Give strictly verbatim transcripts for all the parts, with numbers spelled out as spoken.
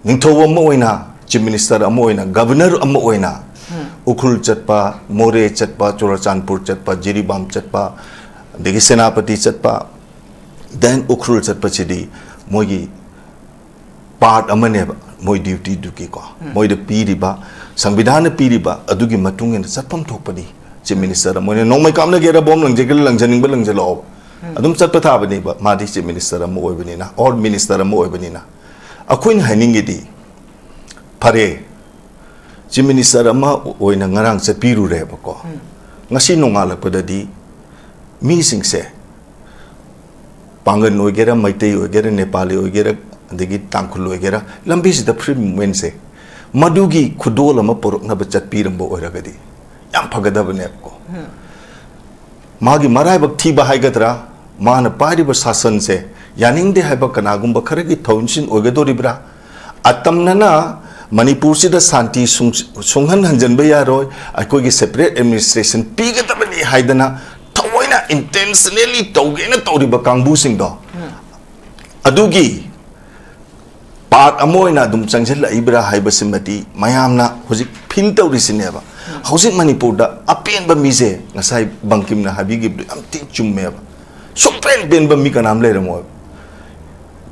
ꯅꯤꯡꯊꯧ ꯑꯃ ꯑꯣꯏꯅ, ꯆꯤꯐ ꯃꯤꯅꯤꯁꯇꯔ ꯑꯃ ꯑꯣꯏꯅ, ꯒꯕꯔꯅꯔ ꯑꯃ ꯑꯣꯏꯅ ꯎꯈ꯭ꯔꯨꯜ ꯆꯠꯄ, ꯃꯣꯔꯦ ꯆꯠꯄ, ꯆꯨꯔꯆꯥꯟꯄꯨꯔ ꯆꯠꯄ, ꯖꯤꯔꯤꯕꯥꯝ ꯆꯠꯄ, ꯑꯗꯒꯤ ꯁꯦꯅꯥꯄꯇꯤ ꯆꯠꯄ, ꯗꯦꯟ ꯎꯈ꯭ꯔꯨꯜ ꯆꯠꯄꯁꯤꯗꯤ ꯃꯣꯏꯒꯤ ꯄꯥꯔꯠ ꯑꯃꯅꯦꯕ, ꯃꯣꯏ ꯗ꯭ꯌꯨꯇꯤꯗꯨꯒꯤꯀꯣ꯫ ꯃꯣꯏꯗ ꯄꯤꯔꯤꯕ, ꯁꯪꯕꯤꯙꯥꯟꯅ ꯄꯤꯔꯤꯕ ꯑꯗꯨꯒꯤ ꯃꯇꯨꯡ ꯏꯟꯅ ꯆꯠꯐꯝ ꯊꯣꯛꯄꯅꯤ꯫ ꯆꯤꯐ ꯃꯤꯅꯤꯁꯇꯔ ꯑꯃ ꯑꯣꯏꯅ ꯅꯣꯡꯃꯩ ꯀꯥꯞꯅꯒꯦꯔꯥ, ꯕꯣꯝ ꯂꯪꯖꯒꯦꯔꯥ, ꯂꯪꯖꯅꯤꯡꯕ ꯂꯪꯖꯜꯂꯛꯑꯣꯕ, ꯑꯗꯨꯝ ꯆꯠꯄ ꯊꯥꯕꯅꯦꯕ꯫ ꯃꯥꯗꯤ ꯆꯤꯐ ꯃꯤꯅꯤꯁꯇꯔ ꯑꯃ ꯑꯣꯏꯕꯅꯤꯅ, ꯑꯣꯔ ꯃꯤꯅꯤꯁꯇꯔ ꯑꯃ ꯑꯣꯏꯕꯅꯤꯅ꯫ ꯑꯩꯈꯣꯏꯅ ꯍꯥꯏꯅꯤꯡꯉꯤꯗꯤ, ꯐꯔꯦ, ꯆꯤꯐ ꯃꯤꯅꯤꯁꯇꯔ ꯑꯃ ꯑꯣꯏꯅ ꯉꯔꯥꯡ ꯆꯠꯄꯤꯔꯨꯔꯦꯕꯀꯣ꯫ ꯉꯁꯤ ꯅꯣꯡꯉꯥꯜꯂꯛꯄꯗꯗꯤ ꯃꯤꯁꯤꯡꯁꯦ, ꯄꯥꯡꯒꯟ ꯑꯣꯏꯒꯦꯔꯥ, ꯃꯩꯇꯩ ꯑꯣꯏꯒꯦꯔꯥ, ꯅꯦꯄꯥꯂꯤ ꯑꯣꯏꯒꯦꯔꯥ, ꯑꯗꯒꯤ ꯇꯥꯡꯈꯨꯜ ꯑꯣꯏꯒꯦꯔꯥ, ꯂꯝꯕꯤꯁꯤꯗ ꯐ꯭ꯔꯤ ꯃꯨꯚꯃꯦꯟꯁꯦ, ꯃꯗꯨꯒꯤ ꯈꯨꯗꯣꯜ ꯑꯃ ꯄꯨꯔꯛꯅꯕ ꯆꯠꯄꯤꯔꯝꯕ ꯑꯣꯏꯔꯒꯗꯤ ꯌꯥꯝ ꯐꯒꯗꯕꯅꯦꯕꯀꯣ꯫ ꯃꯥꯒꯤ ꯃꯔꯥꯏꯕꯛ ꯊꯤꯕ ꯍꯥꯏꯒꯗ꯭ꯔꯥ, ꯃꯥꯅ ꯄꯥꯏꯔꯤꯕ ꯁꯥꯁꯟꯁꯦ ꯌꯥꯅꯤꯡꯗꯦ ꯍꯥꯏꯕ ꯀꯅꯥꯒꯨꯝꯕ ꯈꯔꯒꯤ ꯊꯧꯑꯣꯏꯟꯁꯤꯟ ꯑꯣꯏꯒꯗꯧꯔꯤꯕ꯭ꯔꯥ? ꯑꯇꯝꯅꯅ ꯃꯅꯤꯄꯨꯔꯁꯤꯗ ꯁꯥꯟꯇꯤ ꯁꯨꯡ-, ꯁꯨꯡꯍꯟ ꯍꯟꯖꯟꯕ ꯌꯥꯔꯣꯏ, ꯑꯩꯈꯣꯏꯒꯤ ꯁꯦꯄꯔꯦꯠ ꯑꯦꯗꯃꯤꯅꯤꯁꯇ꯭ꯔꯦꯁꯟ ꯄꯤꯒꯗꯕꯅꯤ ꯍꯥꯏꯗꯅ ꯊꯑꯣꯏꯅ ꯏꯟꯇꯦꯟꯁꯅꯦꯂꯤ ꯇꯧꯒꯦꯅ ꯇꯧꯔꯤꯕ ꯀꯥꯡꯕꯨꯁꯤꯡꯗꯣ, ꯑꯗꯨꯒꯤ ꯄꯥꯔꯠ ꯑꯃ ꯑꯣꯏꯅ ꯑꯗꯨꯝ ꯆꯪꯁꯤꯜꯂꯛꯏꯕ꯭ꯔꯥ ꯍꯥꯏꯕꯁꯤꯃꯗꯤ ꯃꯌꯥꯝꯅ ꯍꯧꯖꯤꯛ ꯐꯤꯜ ꯇꯧꯔꯤꯁꯤꯅꯦꯕ꯫ ꯍꯧꯖꯤꯛ ꯃꯅꯤꯄꯨꯔꯗ ꯑꯄꯦꯟꯕ ꯃꯤꯁꯦ, ꯉꯁꯥꯏ ꯕꯪꯀꯤꯝꯅ ꯍꯥꯏꯕꯤꯈꯤꯕꯗꯨ ꯌꯥꯝ ꯊꯤ ꯆꯨꯝꯃꯦꯕ꯫ ꯁꯨꯡꯄꯦꯟ ꯄꯦꯟꯕ ꯃꯤ ꯀꯅꯥꯝ ꯂꯩꯔꯝꯃꯣꯏ꯫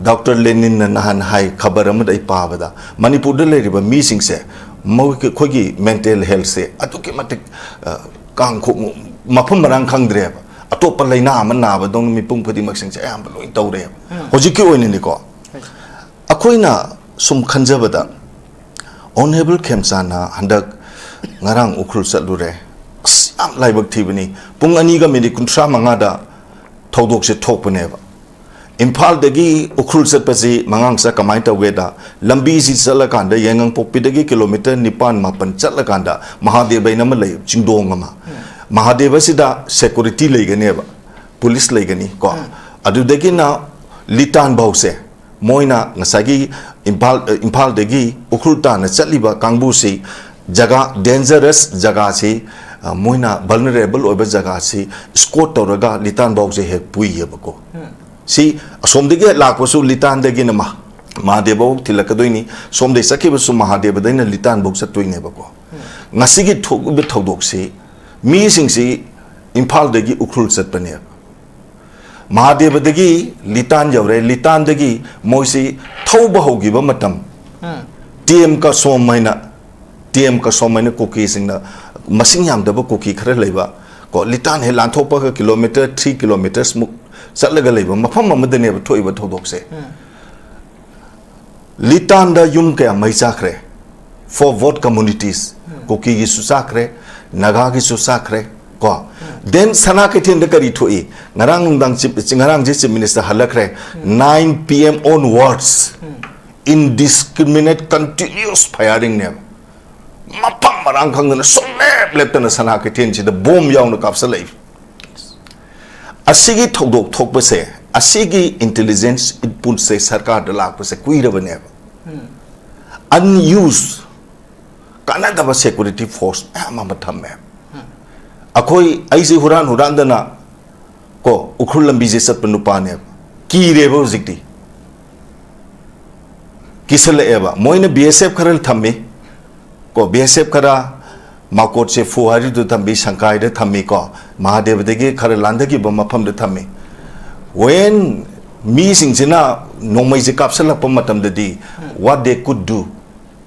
ꯗꯣꯛꯇꯔ ꯂꯦꯅꯤꯟꯅ ꯅꯍꯥꯟ ꯍꯥꯏ, ꯈꯕꯔ ꯑꯃꯗ ꯑꯩ ꯄꯥꯕꯗ, ꯃꯅꯤꯄꯨꯔꯗ ꯂꯩꯔꯤꯕ ꯃꯤꯁꯤꯡꯁꯦ, ꯃꯣꯏꯒꯤ, ꯑꯩꯈꯣꯏꯒꯤ ꯃꯦꯟꯇꯦꯜ ꯍꯦꯜꯊꯁꯦ ꯑꯗꯨꯛꯀꯤ ꯃꯇꯤꯛ, ꯑ, ꯀꯥꯡꯈꯣꯛ-, ꯃꯐꯝ ꯃꯔꯥꯡ ꯈꯪꯗ꯭ꯔꯦꯕ꯫ ꯑꯇꯣꯞꯄ ꯂꯥꯏꯅꯥ ꯑꯃ ꯅꯥꯕꯗꯧꯅ ꯃꯤꯄꯨꯝ ꯈꯨꯗꯤꯡꯃꯛꯁꯤꯡꯁꯦ ꯑꯌꯥꯝꯕ ꯂꯣꯏ ꯇꯧꯔꯦꯕ꯫ ꯍꯧꯖꯤꯛꯀꯤ ꯑꯣꯏꯅꯅꯤꯀꯣ꯫ ꯑꯩꯈꯣꯏꯅ ꯁꯨꯝ ꯈꯟꯖꯕꯗ, ꯑꯣꯅꯔꯦꯕꯜ ꯈꯦꯝꯆꯥꯟꯅ ꯍꯟꯗꯛ, ꯉꯔꯥꯡ ꯎꯈ꯭ꯔꯨꯜ ꯆꯠꯂꯨꯔꯦ꯫ ꯑꯁ, ꯌꯥꯝ ꯂꯥꯏꯕꯛ ꯊꯤꯕꯅꯤ꯫ ꯄꯨꯡ ꯑꯅꯤꯒ ꯃꯤꯅꯤꯠ ꯀꯨꯟꯊ꯭ꯔꯥ ꯃꯉꯥꯗ ꯊꯧꯗꯣꯛꯁꯦ ꯊꯣꯛꯄꯅꯦꯕ꯫ ꯏꯝꯐꯥꯜꯗꯒꯤ ꯎꯈ꯭ꯔꯨꯜ ꯆꯠꯄꯁꯤ ꯃꯉꯥꯡꯁꯥ ꯀꯃꯥꯏꯅ ꯇꯧꯒꯦꯗ, ꯂꯝꯕꯤꯁꯤ ꯆꯠꯂꯀꯥꯟꯗ ꯌꯥꯏꯉꯪꯄꯣꯛꯄꯤꯗꯒꯤ ꯀꯤꯂꯣꯃꯤꯇꯔ ꯅꯤꯄꯥꯟ ꯃꯥꯄꯟ ꯆꯠꯂꯀꯥꯟꯗ ꯃꯍꯥꯗꯦꯕ ꯍꯥꯏꯅ ꯑꯃ ꯂꯩ, ꯆꯤꯡꯗꯣꯡ ꯑꯃ꯫ ꯃꯍꯥꯗꯦꯕꯁꯤꯗ ꯁꯦꯀꯨꯔꯤꯇꯤ ꯂꯩꯒꯅꯦꯕ, ꯄꯨꯂꯤꯁ ꯂꯩꯒꯅꯤ ꯀꯣ꯫ ꯑꯗꯨꯗꯒꯤꯅ ꯂꯤꯇꯥꯟ ꯐꯥꯎꯁꯦ, ꯃꯣꯏꯅ ꯉꯁꯥꯏꯒꯤ ꯏꯝꯐꯥꯜ, ꯏꯝꯐꯥꯜꯗꯒꯤ ꯎꯈ꯭ꯔꯨꯜ ꯇꯥꯟꯅ ꯆꯠꯂꯤꯕ ꯀꯥꯡꯕꯨꯁꯤ ꯖꯒꯥ, ꯗꯦꯟꯖꯔꯁ ꯖꯒꯥꯁꯤ, ꯑ, ꯃꯣꯏꯅ ꯚꯜꯅꯔꯦꯕꯜ ꯑꯣꯏꯕ ꯖꯒꯥꯁꯤ ꯏꯁꯀꯣꯔꯠ ꯇꯧꯔꯒ ꯂꯤꯇꯥꯟ ꯐꯥꯎꯁꯦ ꯍꯦꯛ ꯄꯨꯏꯌꯦꯕꯀꯣ꯫ ꯁꯤ ꯑꯁꯣꯝꯗꯒꯤ ꯍꯦꯛ ꯂꯥꯛꯄꯁꯨ ꯂꯤꯇꯥꯟꯗꯒꯤꯅ ꯃꯥ-, ꯃꯍꯥꯗꯦꯕꯐꯥꯎ ꯊꯤꯜꯂꯛꯀꯗꯣꯏꯅꯤ꯫ ꯁꯣꯝꯗꯩ ꯆꯠꯈꯤꯕꯁꯨ ꯃꯍꯥꯗꯦꯕꯗꯩꯅ ꯂꯤꯇꯥꯟꯐꯧ ꯆꯠꯇꯣꯏꯅꯦꯕꯀꯣ꯫ ꯉꯁꯤꯒꯤ ꯊꯣꯛꯂꯤꯕ ꯊꯧꯗꯣꯛꯁꯤ ꯃꯤꯁꯤꯡꯁꯤ ꯏꯝꯐꯥꯜꯗꯒꯤ ꯎꯈ꯭ꯔꯨꯜ ꯆꯠꯄꯅꯦꯕ꯫ ꯃꯍꯥꯗꯦꯕꯗꯒꯤ ꯂꯤꯇꯥꯟ ꯌꯧꯔꯦ꯫ ꯂꯤꯇꯥꯟꯗꯒꯤ ꯃꯣꯏꯁꯤ ꯊꯧꯕ ꯍꯧꯈꯤꯕ ꯃꯇꯝ, ꯎꯝ꯫ ꯇꯤ ꯑꯦꯝ ꯀꯁꯣꯝ ꯍꯥꯏꯅ, ꯇꯤ ꯑꯦꯝ ꯀꯁꯣꯝ ꯍꯥꯏꯅ ꯀꯨꯀꯤꯁꯤꯡꯅ, ꯃꯁꯤꯡ ꯌꯥꯝꯗꯕ ꯀꯨꯀꯤ ꯈꯔ ꯂꯩꯕ ꯀꯣ, ꯂꯤꯇꯥꯟ ꯍꯦꯛ ꯂꯥꯟꯊꯣꯛꯄꯒ ꯀꯤꯂꯣꯃꯤꯇꯔ ꯊ꯭ꯔꯤ ꯀꯤꯂꯣꯃꯤꯇꯔꯁꯃꯨꯛ ꯆꯠꯂꯒ ꯂꯩꯕ ꯃꯐꯝ ꯑꯃꯗꯅꯦꯕ ꯊꯣꯛꯏꯕ ꯊꯧꯗꯣꯛꯁꯦ꯫ ꯎꯝ꯫ ꯂꯤꯇꯥꯟꯗ ꯌꯨꯝ ꯀꯌꯥ ꯃꯩ ꯆꯥꯈ꯭ꯔꯦ? For both communities, ꯎꯝ꯫ ꯀꯨꯀꯤꯒꯤꯁꯨ ꯆꯥꯈ꯭ꯔꯦ, ꯅꯥꯒꯥꯒꯤꯁꯨ ꯆꯥꯈ꯭ꯔꯦ ꯀꯣ꯫ ꯎꯝ꯫ Then ꯁꯅꯥ ꯀꯩꯊꯦꯜꯗ ꯀꯔꯤ ꯊꯣꯛꯏ? ꯉꯔꯥꯡ ꯅꯨꯡꯗꯥꯡ chief, ꯉꯔꯥꯡꯁꯦ chief minister ꯍꯜꯂꯛꯈ꯭ꯔꯦ꯫ ꯎꯝ꯫ Nine P M onwards, ꯎꯝ꯫ Indiscriminate continuous firing ꯅꯦꯕ꯫ ꯃꯐꯝ ꯃꯔꯥꯡ ꯈꯪꯗꯅ ꯁꯨꯡꯂꯦꯞ ꯂꯦꯞꯇꯅ ꯁꯅꯥ ꯀꯩꯊꯦꯜꯁꯤꯗ ꯕꯣꯝ ꯌꯥꯎꯅ ꯀꯥꯞꯁꯤꯜꯂꯛꯏ꯫ ꯑꯁꯤꯒꯤ ꯊꯧꯗꯣꯛ ꯊꯣꯛꯄꯁꯦ, ꯑꯁꯤꯒꯤ intelligence input ꯁꯦ ꯁꯔꯀꯥꯔꯗ ꯂꯥꯛꯄꯁꯦ ꯀꯨꯏꯔꯕꯅꯦꯕ꯫ ꯎꯝ꯫ Unused, ꯀꯥꯟꯅꯗꯕ security force ꯃꯌꯥꯝ ꯑꯃ ꯊꯝꯃꯦ꯫ ꯎꯝ꯫ ꯑꯩꯈꯣꯏ, ꯑꯩꯁꯦ ꯍꯨꯔꯥꯟ ꯍꯨꯔꯥꯟꯗꯅ ꯀꯣ, ꯎꯈ꯭ꯔꯨꯜ ꯂꯝꯕꯤꯁꯦ ꯆꯠꯄ ꯅꯨꯄꯥꯅꯦꯕ꯫ ꯀꯤꯔꯦꯕ ꯍꯧꯖꯤꯛꯇꯤ꯫ ꯀꯤꯁꯜꯂꯛꯑꯦꯕ꯫ ꯃꯣꯏꯅ B S F ꯈꯔ ꯊꯝꯃꯤ ꯀꯣ, B S F ꯈꯔ, ꯃꯥꯀꯣꯠ ꯆꯦꯐꯨ ꯍꯥꯏꯔꯤꯗꯨ ꯊꯝꯃꯤ, ꯁꯪꯀꯥꯏꯗ ꯊꯝꯃꯤ ꯀꯣ, ꯃꯍꯥꯗꯦꯕꯗꯒꯤ ꯈꯔ ꯂꯥꯟꯊꯈꯤꯕ ꯃꯐꯝꯗ ꯊꯝꯃꯤ꯫ When ꯃꯤꯁꯤꯡꯁꯤꯅ ꯅꯣꯡꯃꯩꯁꯦ ꯀꯥꯞꯁꯤꯜꯂꯛꯄ ꯃꯇꯝꯗꯗꯤ, what they could do,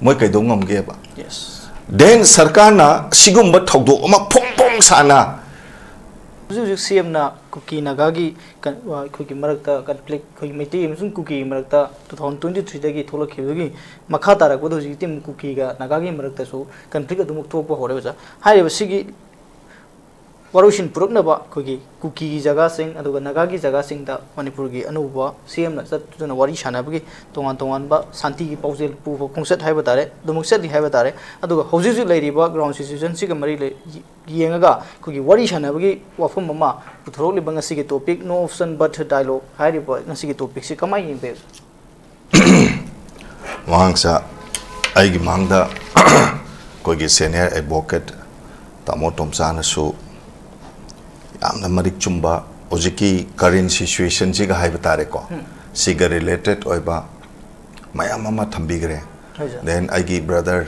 ꯃꯣꯏ ꯀꯩꯗꯧ ꯉꯝꯒꯦꯕ? Yes. Then ꯁꯔꯀꯥꯔꯅ ꯁꯤꯒꯨꯝꯕ ꯊꯧꯗꯣꯛ ꯑꯃ ꯐꯣꯡ ꯐꯣꯡ ꯁꯥꯅ ꯍꯧꯖꯤꯛ ꯍꯧꯖꯤꯛ C M ꯅ ꯀꯨꯀꯤ ꯅꯥꯒꯥꯒꯤ ꯀꯟ-, ꯑ, ꯑꯩꯈꯣꯏꯒꯤ ꯃꯔꯛꯇ conflict, ꯑꯩꯈꯣꯏꯒꯤ ꯃꯩꯇꯩ ꯑꯃꯁꯨꯡ ꯀꯨꯀꯤꯒꯤ ꯃꯔꯛꯇ two thousand twenty three ꯗꯒꯤ ꯊꯣꯛꯂꯛꯈꯤꯕꯗꯒꯤ ꯃꯈꯥ ꯇꯥꯔꯛꯄꯗ ꯍꯧꯖꯤꯛꯇꯤ ꯑꯃꯨꯛ ꯀꯨꯀꯤꯒ ꯅꯥꯒꯥꯒꯤ ꯃꯔꯛꯇꯁꯨ conflict ꯑꯗꯨꯃꯛ ꯊꯣꯛꯄ ꯍꯧꯔꯦ, ꯑꯣꯖꯥ꯫ ꯍꯥꯏꯔꯤꯕ ꯁꯤꯒꯤ ꯋꯥꯔꯣꯏꯁꯤꯟ ꯄꯨꯔꯛꯅꯕ ꯑꯩꯈꯣꯏꯒꯤ ꯀꯨꯀꯤꯒꯤ ꯖꯒꯥꯁꯤꯡ ꯑꯗꯨꯒ ꯅꯥꯒꯥꯒꯤ ꯖꯒꯥꯁꯤꯡꯗ ꯃꯅꯤꯄꯨꯔꯒꯤ ꯑꯅꯧꯕ C M ꯅ ꯆꯠꯇꯨꯅ ꯋꯥꯔꯤ ꯁꯥꯟꯅꯕꯒꯤ ꯇꯣꯉꯥꯟ ꯇꯣꯉꯥꯟꯕ ꯁꯥꯟꯇꯤꯒꯤ ꯄꯥꯎꯖꯦꯜ ꯄꯨꯕ ꯈꯣꯡꯆꯠ ꯍꯥꯏꯕ ꯇꯥꯔꯦ, ꯑꯗꯨꯃꯛ ꯆꯠꯂꯤ ꯍꯥꯏꯕ ꯇꯥꯔꯦ꯫ ꯑꯗꯨꯒ ꯍꯧꯖꯤꯛ ꯍꯧꯖꯤꯛ ꯂꯩꯔꯤꯕ ground situation ꯁꯤꯒ ꯃꯔꯤ ꯂꯩ-, ꯌꯦꯡꯉꯒ ꯑꯩꯈꯣꯏꯒꯤ ꯋꯥꯔꯤ ꯁꯥꯟꯅꯕꯒꯤ ꯋꯥꯐꯝ ꯑꯃ ꯄꯨꯊꯣꯔꯛꯂꯤꯕ ꯉꯁꯤꯒꯤ topic No Option But Dialogue ꯍꯥꯏꯔꯤꯕ ꯉꯁꯤꯒꯤ topic ꯁꯤ ꯀꯃꯥꯏꯅ ꯌꯦꯡꯕꯤꯕꯒꯦ? ꯃꯃꯥꯡꯁꯥ ꯑꯩꯒꯤ ꯃꯥꯡꯗ ꯑꯩꯈꯣꯏꯒꯤ senior advocate ꯇꯥꯃꯣ ꯇꯣꯝꯆꯥꯅꯁꯨ ꯌꯥꯝꯅ ꯃꯔꯤꯛ ꯆꯨꯝꯕ, ꯍꯧꯖꯤꯛꯀꯤ current situation ꯁꯤꯒ ꯍꯥꯏꯕ ꯇꯥꯔꯦꯀꯣ, ꯎꯝ꯫ ꯁꯤꯒ related ꯑꯣꯏꯕ ꯃꯌꯥꯝ ꯑꯃ ꯊꯝꯕꯤꯈ꯭ꯔꯦ꯫ ꯍꯣꯏ, ꯁꯥꯔ꯫ Then ꯑꯩꯒꯤ brother,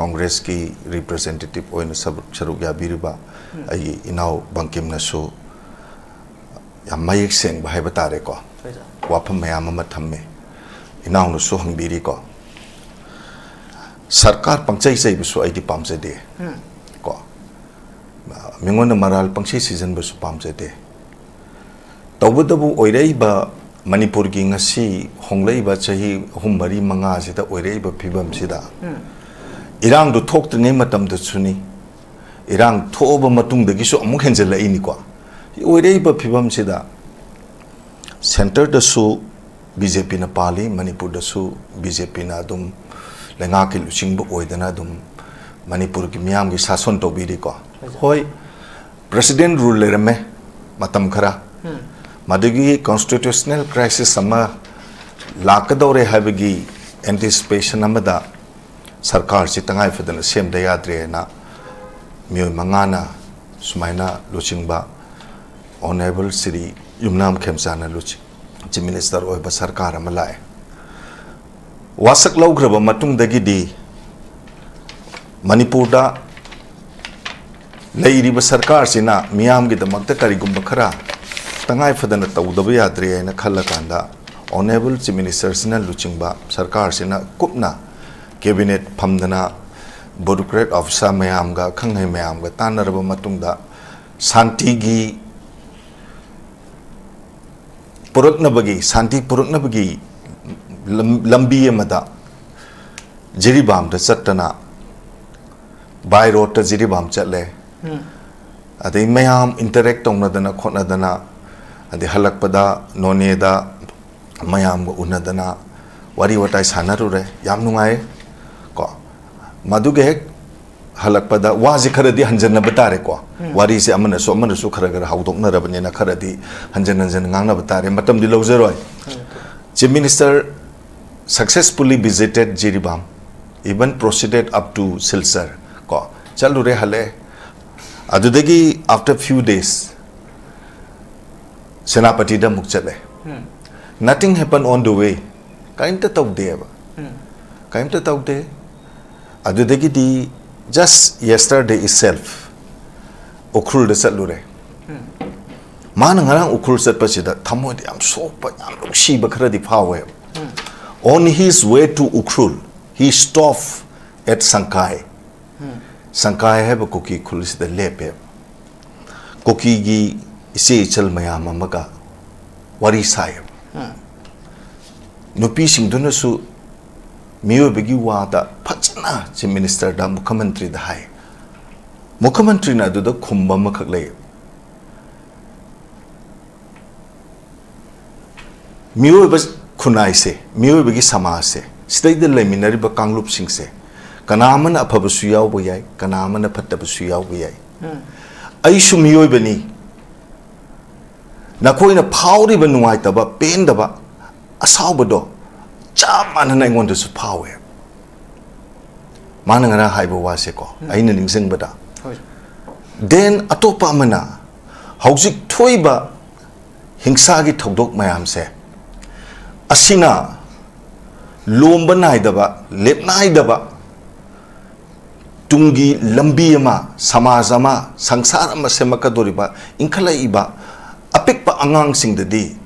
Congressꯀꯤ representative ꯑꯣꯏꯅ ꯁꯔꯨꯛ ꯁꯔꯨꯛ ꯌꯥꯕꯤꯔꯤꯕ ꯑꯩꯒꯤ ꯏꯅꯥꯎ ꯕꯪꯀꯤꯝꯅꯁꯨ ꯌꯥꯝ ꯃꯌꯦꯛ ꯁꯦꯡꯕ ꯍꯥꯏꯕ ꯇꯥꯔꯦꯀꯣ, ꯍꯣꯏ, ꯁꯥꯔ꯫ ꯋꯥꯐꯝ ꯃꯌꯥꯝ ꯑꯃ ꯊꯝꯃꯦ꯫ ꯏꯅꯥꯎꯅꯁꯨ ꯍꯪꯕꯤꯔꯤꯀꯣ, ꯁꯔꯀꯥꯔ ꯄꯪꯆꯩ ꯆꯩꯕꯁꯨ ꯑꯩꯗꯤ ꯄꯥꯝꯖꯗꯦ ꯎꯝ꯫ ꯀꯣ, ꯃꯤꯉꯣꯟꯗ ꯃꯔꯥꯜ ꯄꯪꯁꯤ ꯁꯤꯖꯤꯟꯕꯁꯨ ꯄꯥꯝꯖꯗꯦ꯫ ꯇꯧꯕꯇꯕꯨ ꯑꯣꯏꯔꯛꯏꯕ ꯃꯅꯤꯄꯨꯔꯒꯤ ꯉꯁꯤ ꯍꯣꯡꯂꯛꯏꯕ ꯆꯍꯤ ꯑꯍꯨꯝ, ꯃꯔꯤ, ꯃꯉꯥꯁꯤꯗ ꯑꯣꯏꯔꯛꯏꯕ ꯐꯤꯕꯝꯁꯤꯗ, ꯎꯝ꯫ ꯏꯔꯥꯡꯗꯨ ꯊꯣꯛꯇ꯭ꯔꯤꯉꯩ ꯃꯇꯝꯗꯁꯨꯅꯤ, ꯏꯔꯥꯡ ꯊꯣꯛꯑꯕ ꯃꯇꯨꯡꯗꯒꯤꯁꯨ ꯑꯃꯨꯛ ꯍꯦꯟꯖꯜꯂꯛꯏꯅꯤꯀꯣ꯫ ꯑꯣꯏꯔꯛꯏꯕ ꯐꯤꯕꯝꯁꯤꯗ centreꯗꯁꯨ BJPꯅ ꯄꯥꯜꯂꯤ, ꯃꯅꯤꯄꯨꯔꯗꯁꯨ BJPꯅ ꯑꯗꯨꯝ ꯂꯩꯉꯥꯛꯀꯤ ꯂꯨꯆꯤꯡꯕ ꯑꯣꯏꯗꯅ ꯑꯗꯨꯝ ꯃꯅꯤꯄꯨꯔꯒꯤ ꯃꯤꯌꯥꯝꯒꯤ ꯁꯥꯁꯣꯟ ꯇꯧꯕꯤꯔꯤꯀꯣ꯫ ꯍꯣꯏ, president rule ꯂꯩꯔꯝꯃꯦ ꯃꯇꯝ ꯈꯔ꯫ ꯎꯝ꯫ ꯃꯗꯨꯒꯤ constitutional crisis ꯑꯃ ꯂꯥꯛꯀꯗꯧꯔꯦ ꯍꯥꯏꯕꯒꯤ anticipation ꯑꯃꯗ ꯁꯔꯀꯥꯔꯁꯤ ꯇꯉꯥꯏ ꯐꯗꯅ ꯁꯦꯝꯗ ꯌꯥꯗ꯭ꯔꯦꯅ ꯃꯤꯑꯣꯏ ꯃꯉꯥꯅ ꯁꯨꯃꯥꯏꯅ ꯂꯨꯆꯤꯡꯕ Honourable ꯁ꯭ꯔꯤ ꯌꯨꯝꯅꯥꯝ ꯈꯦꯝꯆꯥꯟꯅ ꯂꯨꯆꯤꯡ, Chief Minister ꯑꯣꯏꯕ ꯁꯔꯀꯥꯔ ꯑꯃ ꯂꯥꯛꯑꯦ꯫ ꯋꯥꯁꯛ ꯂꯧꯈ꯭ꯔꯕ ꯃꯇꯨꯡꯗꯒꯤꯗꯤ ꯃꯅꯤꯄꯨꯔꯗ ꯂꯩꯔꯤꯕ ꯁꯔꯀꯥꯔꯁꯤꯅ ꯃꯤꯌꯥꯝꯒꯤꯗꯃꯛꯇ ꯀꯔꯤꯒꯨꯝꯕ ꯈꯔ ꯇꯉꯥꯏ ꯐꯗꯅ ꯇꯧꯗꯕ ꯌꯥꯗ꯭ꯔꯦ ꯍꯥꯏꯅ ꯈꯜꯂꯀꯥꯟꯗ Honourable Chief Ministerꯁꯤꯅ ꯂꯨꯆꯤꯡꯕ ꯁꯔꯀꯥꯔꯁꯤꯅ ꯀꯨꯞꯅ cabinet ꯐꯝꯗꯅ bureaucrat officer ꯃꯌꯥꯝꯒ, ꯑꯈꯪ ꯑꯍꯩ ꯃꯌꯥꯝꯒ ꯇꯥꯟꯅꯔꯕ ꯃꯇꯨꯡꯗ ꯁꯥꯟꯇꯤꯒꯤ ꯄꯨꯔꯛꯅꯕꯒꯤ, ꯁꯥꯟꯇꯤ ꯄꯨꯔꯛꯅꯕꯒꯤ ꯂꯝ-, ꯂꯝꯕꯤ ꯑꯃꯗ ꯖꯤꯔꯤꯕꯥꯝꯗ ꯆꯠꯇꯅ, by roadꯇ ꯖꯤꯔꯤꯕꯥꯝ ꯆꯠꯂꯦ꯫ ꯎꯝ꯫ ꯑꯗꯩ ꯃꯌꯥꯝ interact ꯇꯧꯅꯗꯅ ꯈꯣꯠꯅꯗꯅ, ꯑꯗꯩ ꯍꯜꯂꯛꯄꯗ ꯅꯣꯅꯦꯗ ꯃꯌꯥꯝꯒ ꯎꯅꯗꯅ ꯋꯥꯔꯤ ꯋꯥꯇꯥꯏ ꯁꯥꯟꯅꯔꯨꯔꯦ꯫ ꯌꯥꯝ ꯅꯨꯡꯉꯥꯏ ꯀꯣ꯫ ꯃꯗꯨꯒ ꯍꯦꯛ ꯍꯜꯂꯛꯄꯗ ꯋꯥꯁꯦ ꯈꯔꯗꯤ ꯍꯟꯖꯟꯅꯕ ꯇꯥꯔꯦꯀꯣ꯫ ꯎꯝ꯫ ꯋꯥꯔꯤꯁꯦ ꯑꯃꯅꯁꯨ ꯑꯃꯅꯁꯨ ꯈꯔ ꯈꯔ ꯍꯧꯗꯣꯛꯅꯔꯕꯅꯤꯅ ꯈꯔꯗꯤ ꯍꯟꯖꯟ ꯍꯟꯖꯟ ꯉꯥꯡꯅꯕ ꯇꯥꯔꯦ꯫ ꯃꯇꯝꯗꯤ ꯂꯧꯖꯔꯣꯏ꯫ Chief Minister successfully visited Jiribam, even proceeded up to Silchar ꯀꯣ꯫ ꯆꯠꯂꯨꯔꯦ, ꯍꯜꯂꯛꯑꯦ꯫ ꯑꯗꯨꯗꯒꯤ after few days ꯁꯦꯅꯥꯄꯇꯤꯗ ꯑꯃꯨꯛ ꯆꯠꯂꯦ꯫ ꯎꯝ꯫ Nothing happened on the way꯫ ꯀꯔꯤꯝꯇ ꯇꯧꯗꯦꯕ꯫ ꯀꯔꯤꯝꯇ ꯇꯧꯗꯦ꯫ ꯑꯗꯨꯗꯒꯤꯗꯤ just yesterday itself ꯎꯈ꯭ꯔꯨꯜꯗ ꯆꯠꯂꯨꯔꯦ꯫ ꯃꯥꯅ ꯉꯔꯥꯡ ꯎꯈ꯭ꯔꯨꯜ ꯆꯠꯄꯁꯤꯗ ꯊꯃꯣꯏꯗ ꯌꯥꯝ ꯁꯣꯛꯄ, ꯌꯥꯝ ꯅꯨꯡꯁꯤꯕ ꯈꯔꯗꯤ ꯐꯥꯎꯋꯦꯕ꯫ On his way to Ukhrul, he stopped at ꯁꯪꯀꯥꯏ꯫ ꯁꯪꯀꯥꯏ ꯍꯥꯏꯕ ꯀꯨꯀꯤ ꯈꯨꯜꯁꯤꯗ ꯂꯦꯞꯄꯦꯕ꯫ ꯀꯨꯀꯤꯒꯤ ꯏꯆꯦ ꯏꯆꯜ ꯃꯌꯥꯝ ꯑꯃꯒ ꯋꯥꯔꯤ ꯁꯥꯏꯌꯦꯕ꯫ ꯅꯨꯄꯤꯁꯤꯡꯗꯨꯅꯁꯨ ꯃꯤꯑꯣꯏꯕꯒꯤ ꯋꯥꯗ ꯐꯖꯅ ꯆꯤꯐ ꯃꯤꯅꯤꯁꯇꯔꯗ, ꯃꯨꯈ꯭ꯌꯃꯟꯇ꯭ꯔꯤꯗ ꯍꯥꯏ꯫ ꯃꯨꯈ꯭ꯌꯃꯟꯇ꯭ꯔꯤꯅ ꯑꯗꯨꯗ ꯈꯨꯝꯕ ꯑꯃꯈꯛ ꯂꯩ꯫ ꯃꯤꯑꯣꯏꯕ ꯈꯨꯟꯅꯥꯏꯁꯦ, ꯃꯤꯑꯣꯏꯕꯒꯤ ꯁꯃꯥꯖꯁꯦ, ꯁꯤꯗꯩꯗ ꯂꯩꯃꯤꯟꯅꯔꯤꯕ ꯀꯥꯡꯂꯨꯞꯁꯤꯡꯁꯦ, ꯀꯅꯥ ꯑꯃꯅ ꯑꯐꯕꯁꯨ ꯌꯥꯎꯕ ꯌꯥꯏ, ꯀꯅꯥ ꯑꯃꯅ ꯐꯠꯇꯕꯁꯨ ꯌꯥꯎꯕ ꯌꯥꯏ꯫ ꯑꯩꯁꯨ ꯃꯤꯑꯣꯏꯕꯅꯤ꯫ ꯅꯈꯣꯏꯅ ꯐꯥꯎꯔꯤꯕ ꯅꯨꯡꯉꯥꯏꯇꯕ, ꯄꯦꯟꯗꯕ, ꯑꯁꯥꯎꯕꯗꯣ ꯆꯞ ꯃꯥꯟꯅꯅ ꯑꯩꯉꯣꯟꯗꯁꯨ ꯐꯥꯎꯋꯦ꯫ ꯃꯥꯅ ꯉꯔꯥꯡ ꯍꯥꯏꯕ ꯋꯥꯁꯦꯀꯣ, ꯑꯩꯅ ꯅꯤꯡꯁꯤꯡꯕꯗ꯫ Then ꯑꯇꯣꯞꯄ ꯑꯃꯅ, ꯍꯧꯖꯤꯛ ꯊꯣꯛꯏꯕ ꯍꯤꯡꯁꯥꯒꯤ ꯊꯧꯗꯣꯛ ꯃꯌꯥꯝꯁꯦ, ꯑꯁꯤꯅ ꯂꯣꯝꯕ ꯅꯥꯏꯗꯕ, ꯂꯦꯞꯅꯥꯏꯗꯕ ꯇꯨꯡꯒꯤ ꯂꯝꯕꯤ ꯑꯃ, ꯁꯃꯥꯖ ꯑꯃ, ꯁꯪꯁꯥꯔ ꯑꯃ ꯁꯦꯝꯃꯛꯀꯗꯧꯔꯤꯕ, ꯏꯟꯈꯠꯂꯛꯏꯕ ꯑꯄꯤꯛꯄ ꯑꯉꯥꯡꯁꯤꯡꯗꯗꯤ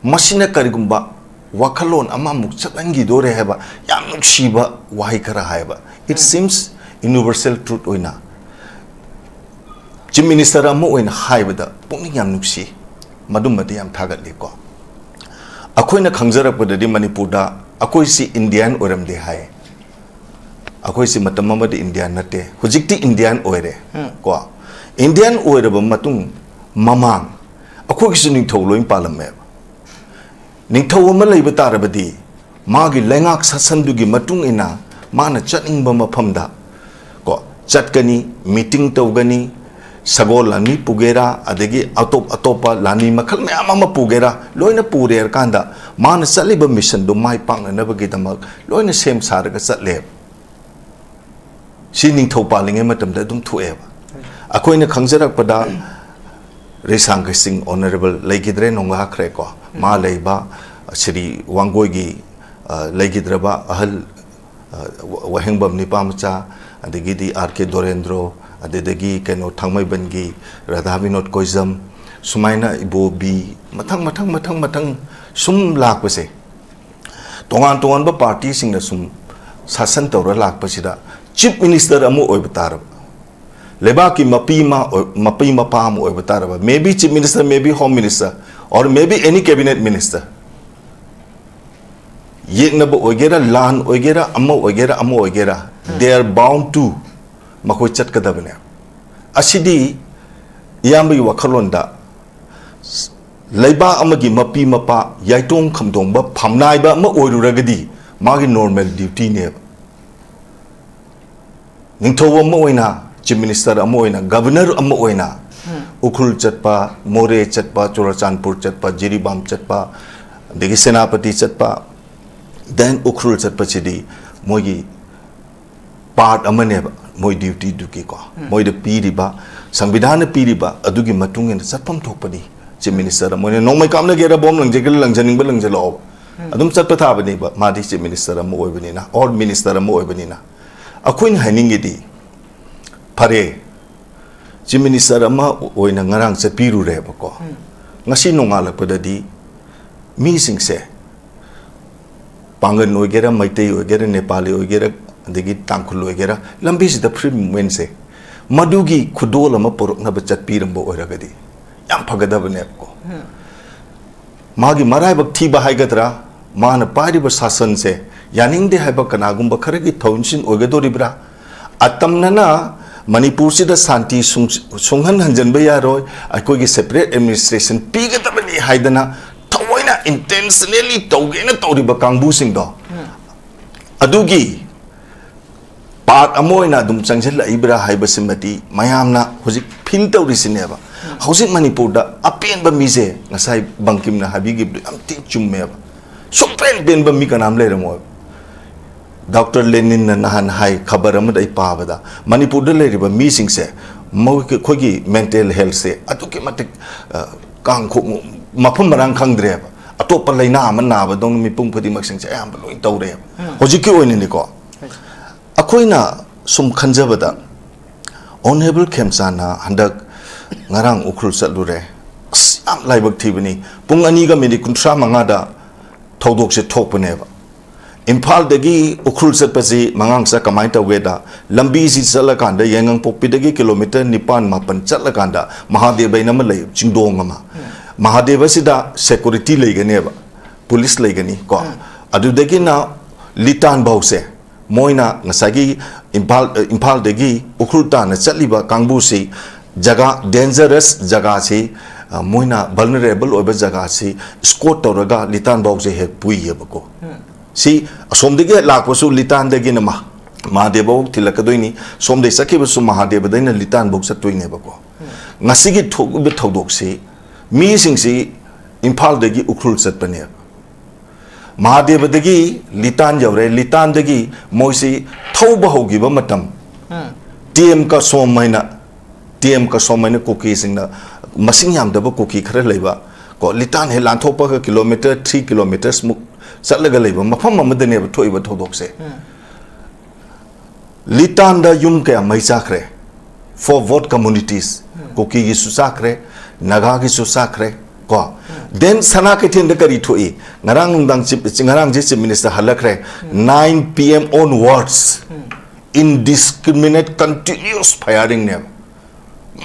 ꯃꯁꯤꯅ ꯀꯔꯤꯒꯨꯝꯕ ꯋꯥꯈꯜꯂꯣꯟ ꯑꯃꯃꯨꯛ ꯆꯠꯍꯟꯈꯤꯗꯣꯔꯦ ꯍꯥꯏꯕ ꯌꯥꯝ ꯅꯨꯡꯁꯤꯕ ꯋꯥꯍꯩ ꯈꯔ ꯍꯥꯏꯕ꯫ It seems universal truth ꯑꯣꯏꯅ ꯆꯤꯐ ꯃꯤꯅꯤꯁꯇꯔ ꯑꯃ ꯑꯣꯏꯅ ꯍꯥꯏꯕꯗ ꯄꯨꯛꯅꯤꯡ ꯌꯥꯝ ꯅꯨꯡꯁꯤ꯫ ꯃꯗꯨꯃꯗꯤ ꯌꯥꯝ ꯊꯥꯒꯠꯂꯤꯀꯣ꯫ ꯑꯩꯈꯣꯏꯅ ꯈꯪꯖꯔꯛꯄꯗꯗꯤ ꯃꯅꯤꯄꯨꯔꯗ ꯑꯩꯈꯣꯏꯁꯤ ꯏꯟꯗꯤꯌꯥꯟ ꯑꯣꯏꯔꯝꯗꯦ ꯍꯥꯏ꯫ ꯑꯩꯈꯣꯏꯁꯤ ꯃꯇꯝ ꯑꯃꯗ ꯏꯟꯗꯤꯌꯥꯟ ꯅꯠꯇꯦ, ꯍꯧꯖꯤꯛꯇꯤ ꯏꯟꯗꯤꯌꯥꯟ ꯑꯣꯏꯔꯦ꯫ ꯀꯣ, ꯏꯟꯗꯤꯌꯥꯟ ꯑꯣꯏꯔꯕ ꯃꯇꯨꯡ, ꯃꯃꯥꯡ ꯑꯩꯈꯣꯏꯒꯤꯁꯨ ꯅꯤꯡꯊꯧ ꯂꯣꯏ ꯄꯥꯜꯂꯝꯃꯦꯕ꯫ ꯅꯤꯡꯊꯧ ꯑꯃ ꯂꯩꯕ ꯇꯥꯔꯕꯗꯤ ꯃꯥꯒꯤ ꯂꯩꯉꯥꯛ ꯁꯥꯁꯟꯗꯨꯒꯤ ꯃꯇꯨꯡ ꯏꯟꯅ ꯃꯥꯅ ꯆꯠꯅꯤꯡꯕ ꯃꯐꯝꯗ ꯀꯣ ꯆꯠꯀꯅꯤ, ꯃꯤꯇꯤꯡ ꯇꯧꯒꯅꯤ, ꯁꯒꯣꯜ ꯂꯥꯟꯃꯤ ꯄꯨꯒꯦꯔꯥ, ꯑꯗꯒꯤ ꯑꯇꯣꯞ ꯑꯇꯣꯞꯄ ꯂꯥꯟꯃꯤ ꯃꯈꯜ ꯃꯌꯥꯝ ꯑꯃ ꯄꯨꯒꯦꯔꯥ, ꯂꯣꯏꯅ ꯄꯨꯔꯦꯔꯀꯥꯟꯗ ꯃꯥꯅ ꯆꯠꯂꯤꯕ ꯃꯤꯁꯟꯗꯨ ꯃꯥꯏ ꯄꯥꯛꯅꯅꯕꯒꯤꯗꯃꯛ ꯂꯣꯏꯅ ꯁꯦꯝ ꯁꯥꯔꯒ ꯆꯠꯂꯦꯕ꯫ ꯁꯤ ꯅꯤꯡꯊꯧ ꯄꯥꯜꯂꯤꯉꯩ ꯃꯇꯝꯗ ꯑꯗꯨꯝ ꯊꯣꯛꯑꯦꯕ꯫ ꯑꯩꯈꯣꯏꯅ ꯈꯪꯖꯔꯛꯄꯗ ꯔꯤꯁꯥꯡꯈꯩ ꯁꯤꯡ ꯑꯣꯅꯔꯦꯕꯜ ꯂꯩꯈꯤꯗ꯭ꯔꯦ, ꯅꯣꯡꯂꯥꯛꯈ꯭ꯔꯦꯀꯣ꯫ ꯃꯥ ꯂꯩꯕ ꯁ꯭ꯔꯤ ꯋꯥꯡꯒꯣꯏꯒꯤ ꯑ, ꯂꯩꯈꯤꯗ꯭ꯔꯕ ꯑꯍꯜ, ꯑ, ꯋꯥ-, ꯋꯥꯍꯦꯡꯕꯝ ꯅꯤꯄꯥꯃꯆꯥ, ꯑꯗꯒꯤꯗꯤ ꯑꯥꯔ ꯀꯦ ꯗꯣꯔꯦꯟꯗ꯭ꯔꯣ, ꯑꯗꯨꯗꯒꯤ ꯀꯩꯅꯣ ꯊꯥꯡꯃꯩꯕꯟꯒꯤ ꯔꯥꯙꯥ ꯕꯤꯅꯣꯗ ꯀꯣꯏꯖꯝ, ꯁꯨꯃꯥꯏꯅ ꯏꯕꯣꯕꯤ, ꯃꯊꯪ ꯃꯊꯪ ꯃꯊꯪ ꯃꯊꯪ ꯁꯨꯝ ꯂꯥꯛꯄꯁꯦ, ꯇꯣꯉꯥꯟ ꯇꯣꯉꯥꯟꯕ ꯄꯥꯔꯇꯤꯁꯤꯡꯅ ꯁꯨꯝ ꯁꯥꯁꯟ ꯇꯧꯔ ꯂꯥꯛꯄꯁꯤꯗ, ꯆꯤꯐ ꯃꯤꯅꯤꯁꯇꯔ ꯑꯃ ꯑꯣꯏꯕ ꯇꯥꯔꯕ, ꯂꯩꯕꯥꯛꯀꯤ ꯃꯄꯤ ꯃ-, ꯃꯄꯤ ꯃꯄꯥ ꯑꯃ ꯑꯣꯏꯕ ꯇꯥꯔꯕ, maybe chief minister, maybe home minister, or maybe any cabinet minister, ꯌꯦꯛꯅꯕ ꯑꯣꯏꯒꯦꯔꯥ, ꯂꯥꯟ ꯑꯣꯏꯒꯦꯔꯥ, ꯑꯃ ꯑꯣꯏꯒꯦꯔꯥ, ꯑꯃ ꯑꯣꯏꯒꯦꯔꯥ, they are bound to, ꯃꯈꯣꯏ ꯆꯠꯀꯗꯕꯅꯦ꯫ ꯑꯁꯤꯗꯤ ꯏꯌꯥꯝꯕꯒꯤ ꯋꯥꯈꯜꯂꯣꯟꯗ ꯂꯩꯕꯥꯛ ꯑꯃꯒꯤ ꯃꯄꯤ ꯃꯄꯥ, ꯌꯥꯏꯇꯣꯡ ꯈꯝꯗꯣꯡꯕ ꯐꯝꯅꯥꯏꯕ ꯑꯃ ꯑꯣꯏꯔꯨꯔꯒꯗꯤ ꯃꯥꯒꯤ ꯅꯣꯔꯃꯦꯜ ꯗ꯭ꯌꯨꯇꯤꯅꯦꯕ꯫ ꯅꯤꯡꯊꯧ ꯑꯃ ꯑꯣꯏꯅ, ꯆꯤꯐ ꯃꯤꯅꯤꯁꯇꯔ ꯑꯃ ꯑꯣꯏꯅ, ꯒꯕꯔꯅꯔ ꯑꯃ ꯑꯣꯏꯅ ꯎꯈ꯭ꯔꯨꯜ ꯆꯠꯄ, ꯃꯣꯔꯦ ꯆꯠꯄ, ꯆꯨꯔꯆꯥꯟꯄꯨꯔ ꯆꯠꯄ, ꯖꯤꯔꯤꯕꯥꯝ ꯆꯠꯄ, ꯑꯗꯒꯤ ꯁꯦꯅꯥꯄꯇꯤ ꯆꯠꯄ, then ꯎꯈ꯭ꯔꯨꯜ ꯆꯠꯄꯁꯤꯗꯤ ꯃꯣꯏꯒꯤ ꯄꯥꯔꯠ ꯑꯃꯅꯦꯕ, ꯃꯣꯏ ꯗ꯭ꯌꯨꯇꯤꯗꯨꯒꯤꯀꯣ꯫ ꯃꯣꯏꯗ ꯄꯤꯔꯤꯕ, ꯁꯪꯕꯤꯙꯥꯟꯅ ꯄꯤꯔꯤꯕ ꯑꯗꯨꯒꯤ ꯃꯇꯨꯡ ꯏꯟꯅ ꯆꯠꯐꯝ ꯊꯣꯛꯄꯅꯤ꯫ ꯆꯤꯐ ꯃꯤꯅꯤꯁꯇꯔ ꯑꯃ ꯑꯣꯏꯅ ꯅꯣꯡꯃꯩ ꯀꯥꯞꯅꯒꯦꯔꯥ, ꯕꯣꯝ ꯂꯪꯖꯒꯦꯔꯥ, ꯂꯪꯖꯅꯤꯡꯕ ꯂꯪꯖꯜꯂꯛꯑꯣꯕ, ꯑꯗꯨꯝ ꯆꯠꯄ ꯊꯥꯕꯅꯦꯕ, ꯃꯥꯗꯤ ꯆꯤꯐ ꯃꯤꯅꯤꯁꯇꯔ ꯑꯃ ꯑꯣꯏꯕꯅꯤꯅ, ꯑꯣꯔ ꯃꯤꯅꯤꯁꯇꯔ ꯑꯃ ꯑꯣꯏꯕꯅꯤꯅ꯫ ꯑꯩꯈꯣꯏꯅ ꯍꯥꯏꯅꯤꯡꯉꯤꯗꯤ, ꯐꯔꯦ, ꯆꯤꯐ ꯃꯤꯅꯤꯁꯇꯔ ꯑꯃ ꯑꯣꯏꯅ ꯉꯔꯥꯡ ꯆꯠꯄꯤꯔꯨꯔꯦꯕꯀꯣ꯫ ꯉꯁꯤ ꯅꯣꯡꯉꯥꯜꯂꯛꯄꯗꯗꯤ ꯃꯤꯁꯤꯡꯁꯦ, ꯄꯥꯡꯒꯟ ꯑꯣꯏꯒꯦꯔꯥ, ꯃꯩꯇꯩ ꯑꯣꯏꯒꯦꯔꯥ, ꯅꯦꯄꯥꯂꯤ ꯑꯣꯏꯒꯦꯔꯥ, ꯑꯗꯒꯤ ꯇꯥꯡꯈꯨꯜ ꯑꯣꯏꯒꯦꯔꯥ, ꯂꯝꯕꯤꯁꯤꯗ ꯐ꯭ꯔꯤ ꯃꯨꯚꯃꯦꯟꯁꯦ, ꯃꯗꯨꯒꯤ ꯈꯨꯗꯣꯜ ꯑꯃ ꯄꯨꯔꯛꯅꯕ ꯆꯠꯄꯤꯔꯝꯕ ꯑꯣꯏꯔꯒꯗꯤ ꯌꯥꯝ ꯐꯒꯗꯕꯅꯦꯕꯀꯣ꯫ ꯃꯥꯒꯤ ꯃꯔꯥꯏꯕꯛ ꯊꯤꯕ ꯍꯥꯏꯒꯗ꯭ꯔꯥ, ꯃꯥꯅ ꯄꯥꯏꯔꯤꯕ ꯁꯥꯁꯟꯁꯦ ꯌꯥꯅꯤꯡꯗꯦ ꯍꯥꯏꯕ ꯀꯅꯥꯒꯨꯝꯕ ꯈꯔꯒꯤ ꯊꯧꯑꯣꯏꯟꯁꯤꯟ ꯑꯣꯏꯒꯗꯧꯔꯤꯕ꯭ꯔꯥ? ꯑꯇꯝꯅꯅ ꯃꯅꯤꯄꯨꯔꯁꯤꯗ ꯁꯥꯟꯇꯤ ꯁꯨꯡ-, ꯁꯨꯡꯍꯟ ꯍꯟꯖꯟꯕ ꯌꯥꯔꯣꯏ, ꯑꯩꯈꯣꯏꯒꯤ ꯁꯦꯄꯔꯦꯠ ꯑꯦꯗꯃꯤꯅꯤꯁꯇ꯭ꯔꯦꯁꯟ ꯄꯤꯒꯗꯕꯅꯤ ꯍꯥꯏꯗꯅ ꯊꯑꯣꯏꯅ ꯏꯟꯇꯦꯟꯁꯅꯦꯂꯤ ꯇꯧꯒꯦꯅ ꯇꯧꯔꯤꯕ ꯀꯥꯡꯕꯨꯁꯤꯡꯗꯣ, ꯑꯗꯨꯒꯤ ꯄꯥꯔꯠ ꯑꯃ ꯑꯣꯏꯅ ꯑꯗꯨꯝ ꯆꯪꯁꯤꯜꯂꯛꯏꯕ꯭ꯔꯥ ꯍꯥꯏꯕꯁꯤꯃꯗꯤ ꯃꯌꯥꯝꯅ ꯍꯧꯖꯤꯛ ꯐꯤꯜ ꯇꯧꯔꯤꯁꯤꯅꯦꯕ꯫ ꯍꯧꯖꯤꯛ ꯃꯅꯤꯄꯨꯔꯗ ꯑꯄꯦꯟꯕ ꯃꯤꯁꯦ, ꯉꯁꯥꯏ ꯕꯪꯀꯤꯝꯅ ꯍꯥꯏꯕꯤꯈꯤꯕꯗꯨ ꯌꯥꯝ ꯊꯤ ꯆꯨꯝꯃꯦꯕ, ꯁꯨꯡꯄꯦꯟ ꯄꯦꯟꯕ ꯃꯤ ꯀꯅꯥꯝ ꯂꯩꯔꯝꯃꯣꯏ꯫ ꯗꯣꯛꯇꯔ ꯂꯦꯅꯤꯟꯅ ꯅꯍꯥꯟ ꯍꯥꯏ, ꯈꯕꯔ ꯑꯃꯗ ꯑꯩ ꯄꯥꯕꯗ, ꯃꯅꯤꯄꯨꯔꯗ ꯂꯩꯔꯤꯕ ꯃꯤꯁꯤꯡꯁꯦ, ꯃꯣꯏꯒꯤ, ꯑꯩꯈꯣꯏꯒꯤ ꯃꯦꯟꯇꯦꯜ ꯍꯦꯜꯊꯁꯦ ꯑꯗꯨꯛꯀꯤ ꯃꯇꯤꯛ, ꯑ, ꯀꯥꯡꯈꯣꯛ-, ꯃꯐꯝ ꯃꯔꯥꯡ ꯈꯪꯗ꯭ꯔꯦꯕ꯫ ꯑꯇꯣꯞꯄ ꯂꯥꯏꯅꯥ ꯑꯃ ꯅꯥꯕꯗꯧꯅ ꯃꯤꯄꯨꯝ ꯈꯨꯗꯤꯡꯃꯛꯁꯤꯡꯁꯦ ꯑꯌꯥꯝꯕ ꯂꯣꯏ ꯇꯧꯔꯦꯕ꯫ ꯍꯧꯖꯤꯛꯀꯤ ꯑꯣꯏꯅꯗꯤꯀꯣ, ꯑꯩꯈꯣꯏꯅ ꯁꯨꯝ ꯈꯟꯖꯕꯗ, ꯑꯣꯅꯔꯦꯕꯜ ꯈꯦꯝꯆꯥꯟꯅ ꯍꯟꯗꯛ, ꯉꯔꯥꯡ ꯎꯈ꯭ꯔꯨꯜ ꯆꯠꯂꯨꯔꯦ꯫ ꯑꯁ, ꯌꯥꯝ ꯂꯥꯏꯕꯛ ꯊꯤꯕꯅꯤ꯫ ꯄꯨꯡ ꯑꯅꯤꯒ ꯃꯤꯅꯤꯠ ꯀꯨꯟꯊ꯭ꯔꯥ ꯃꯉꯥꯗ ꯊꯧꯗꯣꯛꯁꯦ ꯊꯣꯛꯄꯅꯦꯕ꯫ ꯏꯝꯐꯥꯜꯗꯒꯤ ꯎꯈ꯭ꯔꯨꯜ ꯆꯠꯄꯁꯤ ꯃꯉꯥꯡꯆꯥ ꯀꯃꯥꯏꯅ ꯇꯧꯒꯦꯗ, ꯂꯝꯕꯤꯁꯤ ꯆꯠꯂꯀꯥꯟꯗ ꯌꯥꯏꯉꯪꯄꯣꯛꯄꯤꯗꯒꯤ ꯀꯤꯂꯣꯃꯤꯇꯔ ꯅꯤꯄꯥꯟ ꯃꯥꯄꯟ ꯆꯠꯂꯀꯥꯟꯗ ꯃꯍꯥꯗꯦꯕ ꯍꯥꯏꯅ ꯑꯃ ꯂꯩ, ꯆꯤꯡꯗꯣꯡ ꯑꯃ꯫ ꯃꯍꯥꯗꯦꯕꯁꯤꯗ ꯁꯦꯀꯨꯔꯤꯇꯤ ꯂꯩꯒꯅꯦꯕ, ꯄꯨꯂꯤꯁ ꯂꯩꯒꯅꯤ ꯀꯣ꯫ ꯑꯗꯨꯗꯒꯤꯅ ꯂꯤꯇꯥꯟ ꯐꯥꯎꯁꯦ ꯃꯣꯏꯅ ꯉꯁꯥꯏꯒꯤ ꯏꯝꯐꯥꯜ, ꯏꯝꯐꯥꯜꯗꯒꯤ ꯎꯈ꯭ꯔꯨꯜ ꯇꯥꯟꯅ ꯆꯠꯂꯤꯕ ꯀꯥꯡꯕꯨꯁꯤ ꯖꯒꯥ, ꯗꯦꯟꯖꯔꯁ ꯖꯒꯥꯁꯤ, ꯑ, ꯃꯣꯏꯅ ꯚꯜꯅꯔꯦꯕꯜ ꯑꯣꯏꯕ ꯖꯒꯥꯁꯤ ꯏꯁꯀꯣꯔꯠ ꯇꯧꯔꯒ ꯂꯤꯇꯥꯟꯐꯥꯎꯁꯦ ꯍꯦꯛ ꯄꯨꯏꯌꯦꯕꯀꯣ꯫ ꯁꯤ ꯑꯁꯣꯝꯗꯒꯤ ꯂꯥꯛꯄꯁꯨ ꯂꯤꯇꯥꯟꯗꯒꯤꯅ ꯃꯍꯥ-, ꯃꯍꯥꯗꯦꯕꯐꯥꯎ ꯊꯤꯜꯂꯛꯀꯗꯣꯏꯅꯤ, ꯁꯣꯝꯗꯒꯤ ꯆꯠꯈꯤꯕꯁꯨ ꯃꯍꯥꯗꯦꯕꯗꯩꯅ ꯂꯤꯇꯥꯟꯐꯥꯎ ꯆꯠꯇꯣꯏꯅꯦꯕꯀꯣ꯫ ꯉꯁꯤꯒꯤ ꯊꯣꯛꯂꯤꯕ ꯊꯧꯗꯣꯛꯁꯤ ꯃꯤꯁꯤꯡꯁꯤ ꯏꯝꯐꯥꯜꯗꯒꯤ ꯎꯈ꯭ꯔꯨꯜ ꯆꯠꯄꯅꯦꯕ꯫ ꯃꯍꯥꯗꯦꯕꯗꯒꯤ ꯂꯤꯇꯥꯟ ꯌꯧꯔꯦ, ꯂꯤꯇꯥꯟꯗꯒꯤ ꯃꯣꯏꯁꯤ ꯊꯧꯕ ꯍꯧꯈꯤꯕ ꯃꯇꯝ, ꯎꯝ꯫ ꯇꯤ ꯑꯦꯝ ꯀꯁꯣꯝ ꯍꯥꯏꯅ, ꯇꯤ ꯑꯦꯝ ꯀꯁꯣꯝ ꯍꯥꯏꯅ ꯀꯨꯀꯤꯁꯤꯡꯅ, ꯃꯁꯤꯡ ꯌꯥꯝꯗꯕ ꯀꯨꯀꯤ ꯈꯔ ꯂꯩꯕ ꯀꯣ, ꯂꯤꯇꯥꯟ ꯍꯦꯛ ꯂꯥꯟꯊꯣꯛꯄꯒ ꯀꯤꯂꯣꯃꯤꯇꯔ ꯊ꯭ꯔꯤ ꯀꯤꯂꯣꯃꯤꯇꯔꯁꯃꯨꯛ ꯆꯠꯂꯒ ꯂꯩꯕ ꯃꯐꯝ ꯑꯃꯗꯅꯦꯕ ꯊꯣꯛꯏꯕ ꯊꯧꯗꯣꯛꯁꯦ꯫ ꯎꯝ꯫ ꯂꯤꯇꯥꯟꯗ ꯌꯨꯝ ꯀꯌꯥ ꯃꯩ ꯆꯥꯈ꯭ꯔꯦ, for both communities, ꯎꯝ꯫ ꯀꯨꯀꯤꯒꯤꯁꯨ ꯆꯥꯈ꯭ꯔꯦ, ꯅꯥꯒꯥꯒꯤꯁꯨ ꯆꯥꯈ꯭ꯔꯦ ꯀꯣ꯫ ꯎꯝ꯫ Then ꯁꯅꯥ ꯀꯩꯊꯦꯜꯗ ꯀꯔꯤ ꯊꯣꯛꯏ? ꯉꯔꯥꯡ ꯅꯨꯡꯗꯥꯡ chief, ꯉꯔꯥꯡꯁꯦ chief minister ꯍꯜꯂꯛꯈ꯭ꯔꯦ꯫ ꯎꯝ꯫ Nine P M onwards, ꯎꯝ꯫ Indiscriminate continuous firing ꯅꯦꯕ꯫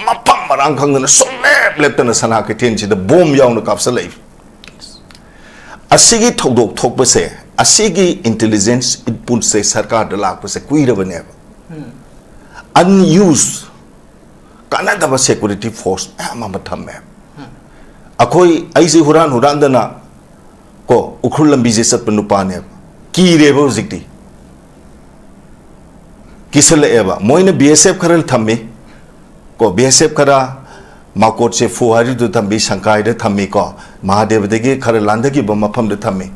ꯃꯐꯝ ꯃꯔꯥꯡ ꯈꯪꯗꯅ ꯁꯨꯡꯂꯦꯞ ꯂꯦꯞꯇꯅ ꯁꯅꯥ ꯀꯩꯊꯦꯜꯁꯤꯗ ꯕꯣꯝ ꯌꯥꯎꯅ ꯀꯥꯞꯁꯤꯜꯂꯛꯏ꯫ ꯑꯁꯤꯒꯤ ꯊꯧꯗꯣꯛ ꯊꯣꯛꯄꯁꯦ, ꯑꯁꯤꯒꯤ intelligence input ꯁꯦ ꯁꯔꯀꯥꯔꯗ ꯂꯥꯛꯄꯁꯦ ꯀꯨꯏꯔꯕꯅꯦꯕ꯫ ꯎꯝ꯫ Unused, ꯀꯥꯟꯅꯗꯕ security force ꯃꯌꯥꯝ ꯑꯃ ꯊꯝꯃꯦ꯫ ꯎꯝ꯫ ꯑꯩꯈꯣꯏ, ꯑꯩꯁꯦ ꯍꯨꯔꯥꯟ ꯍꯨꯔꯥꯟꯗꯅ ꯀꯣ, ꯎꯈ꯭ꯔꯨꯜ ꯂꯝꯕꯤꯁꯦ ꯆꯠꯄ ꯅꯨꯄꯥꯅꯦꯕ꯫ ꯀꯤꯔꯦꯕ ꯍꯧꯖꯤꯛꯇꯤ꯫ ꯀꯤꯁꯜꯂꯛꯑꯦꯕ꯫ ꯃꯣꯏꯅ B S F ꯈꯔ ꯊꯝꯃꯤ꯫ ꯀꯣ, B S F ꯈꯔ ꯃꯥꯀꯣꯠꯁꯦ ꯐꯨ ꯍꯥꯏꯔꯤꯗꯨ ꯊꯝꯃꯤ, ꯁꯪꯀꯥꯏꯗ ꯊꯝꯃꯤ ꯀꯣ, ꯃꯍꯥꯗꯦꯕꯗꯒꯤ ꯈꯔ ꯂꯥꯟꯊꯈꯤꯕ ꯃꯐꯝꯗ ꯊꯝꯃꯤ꯫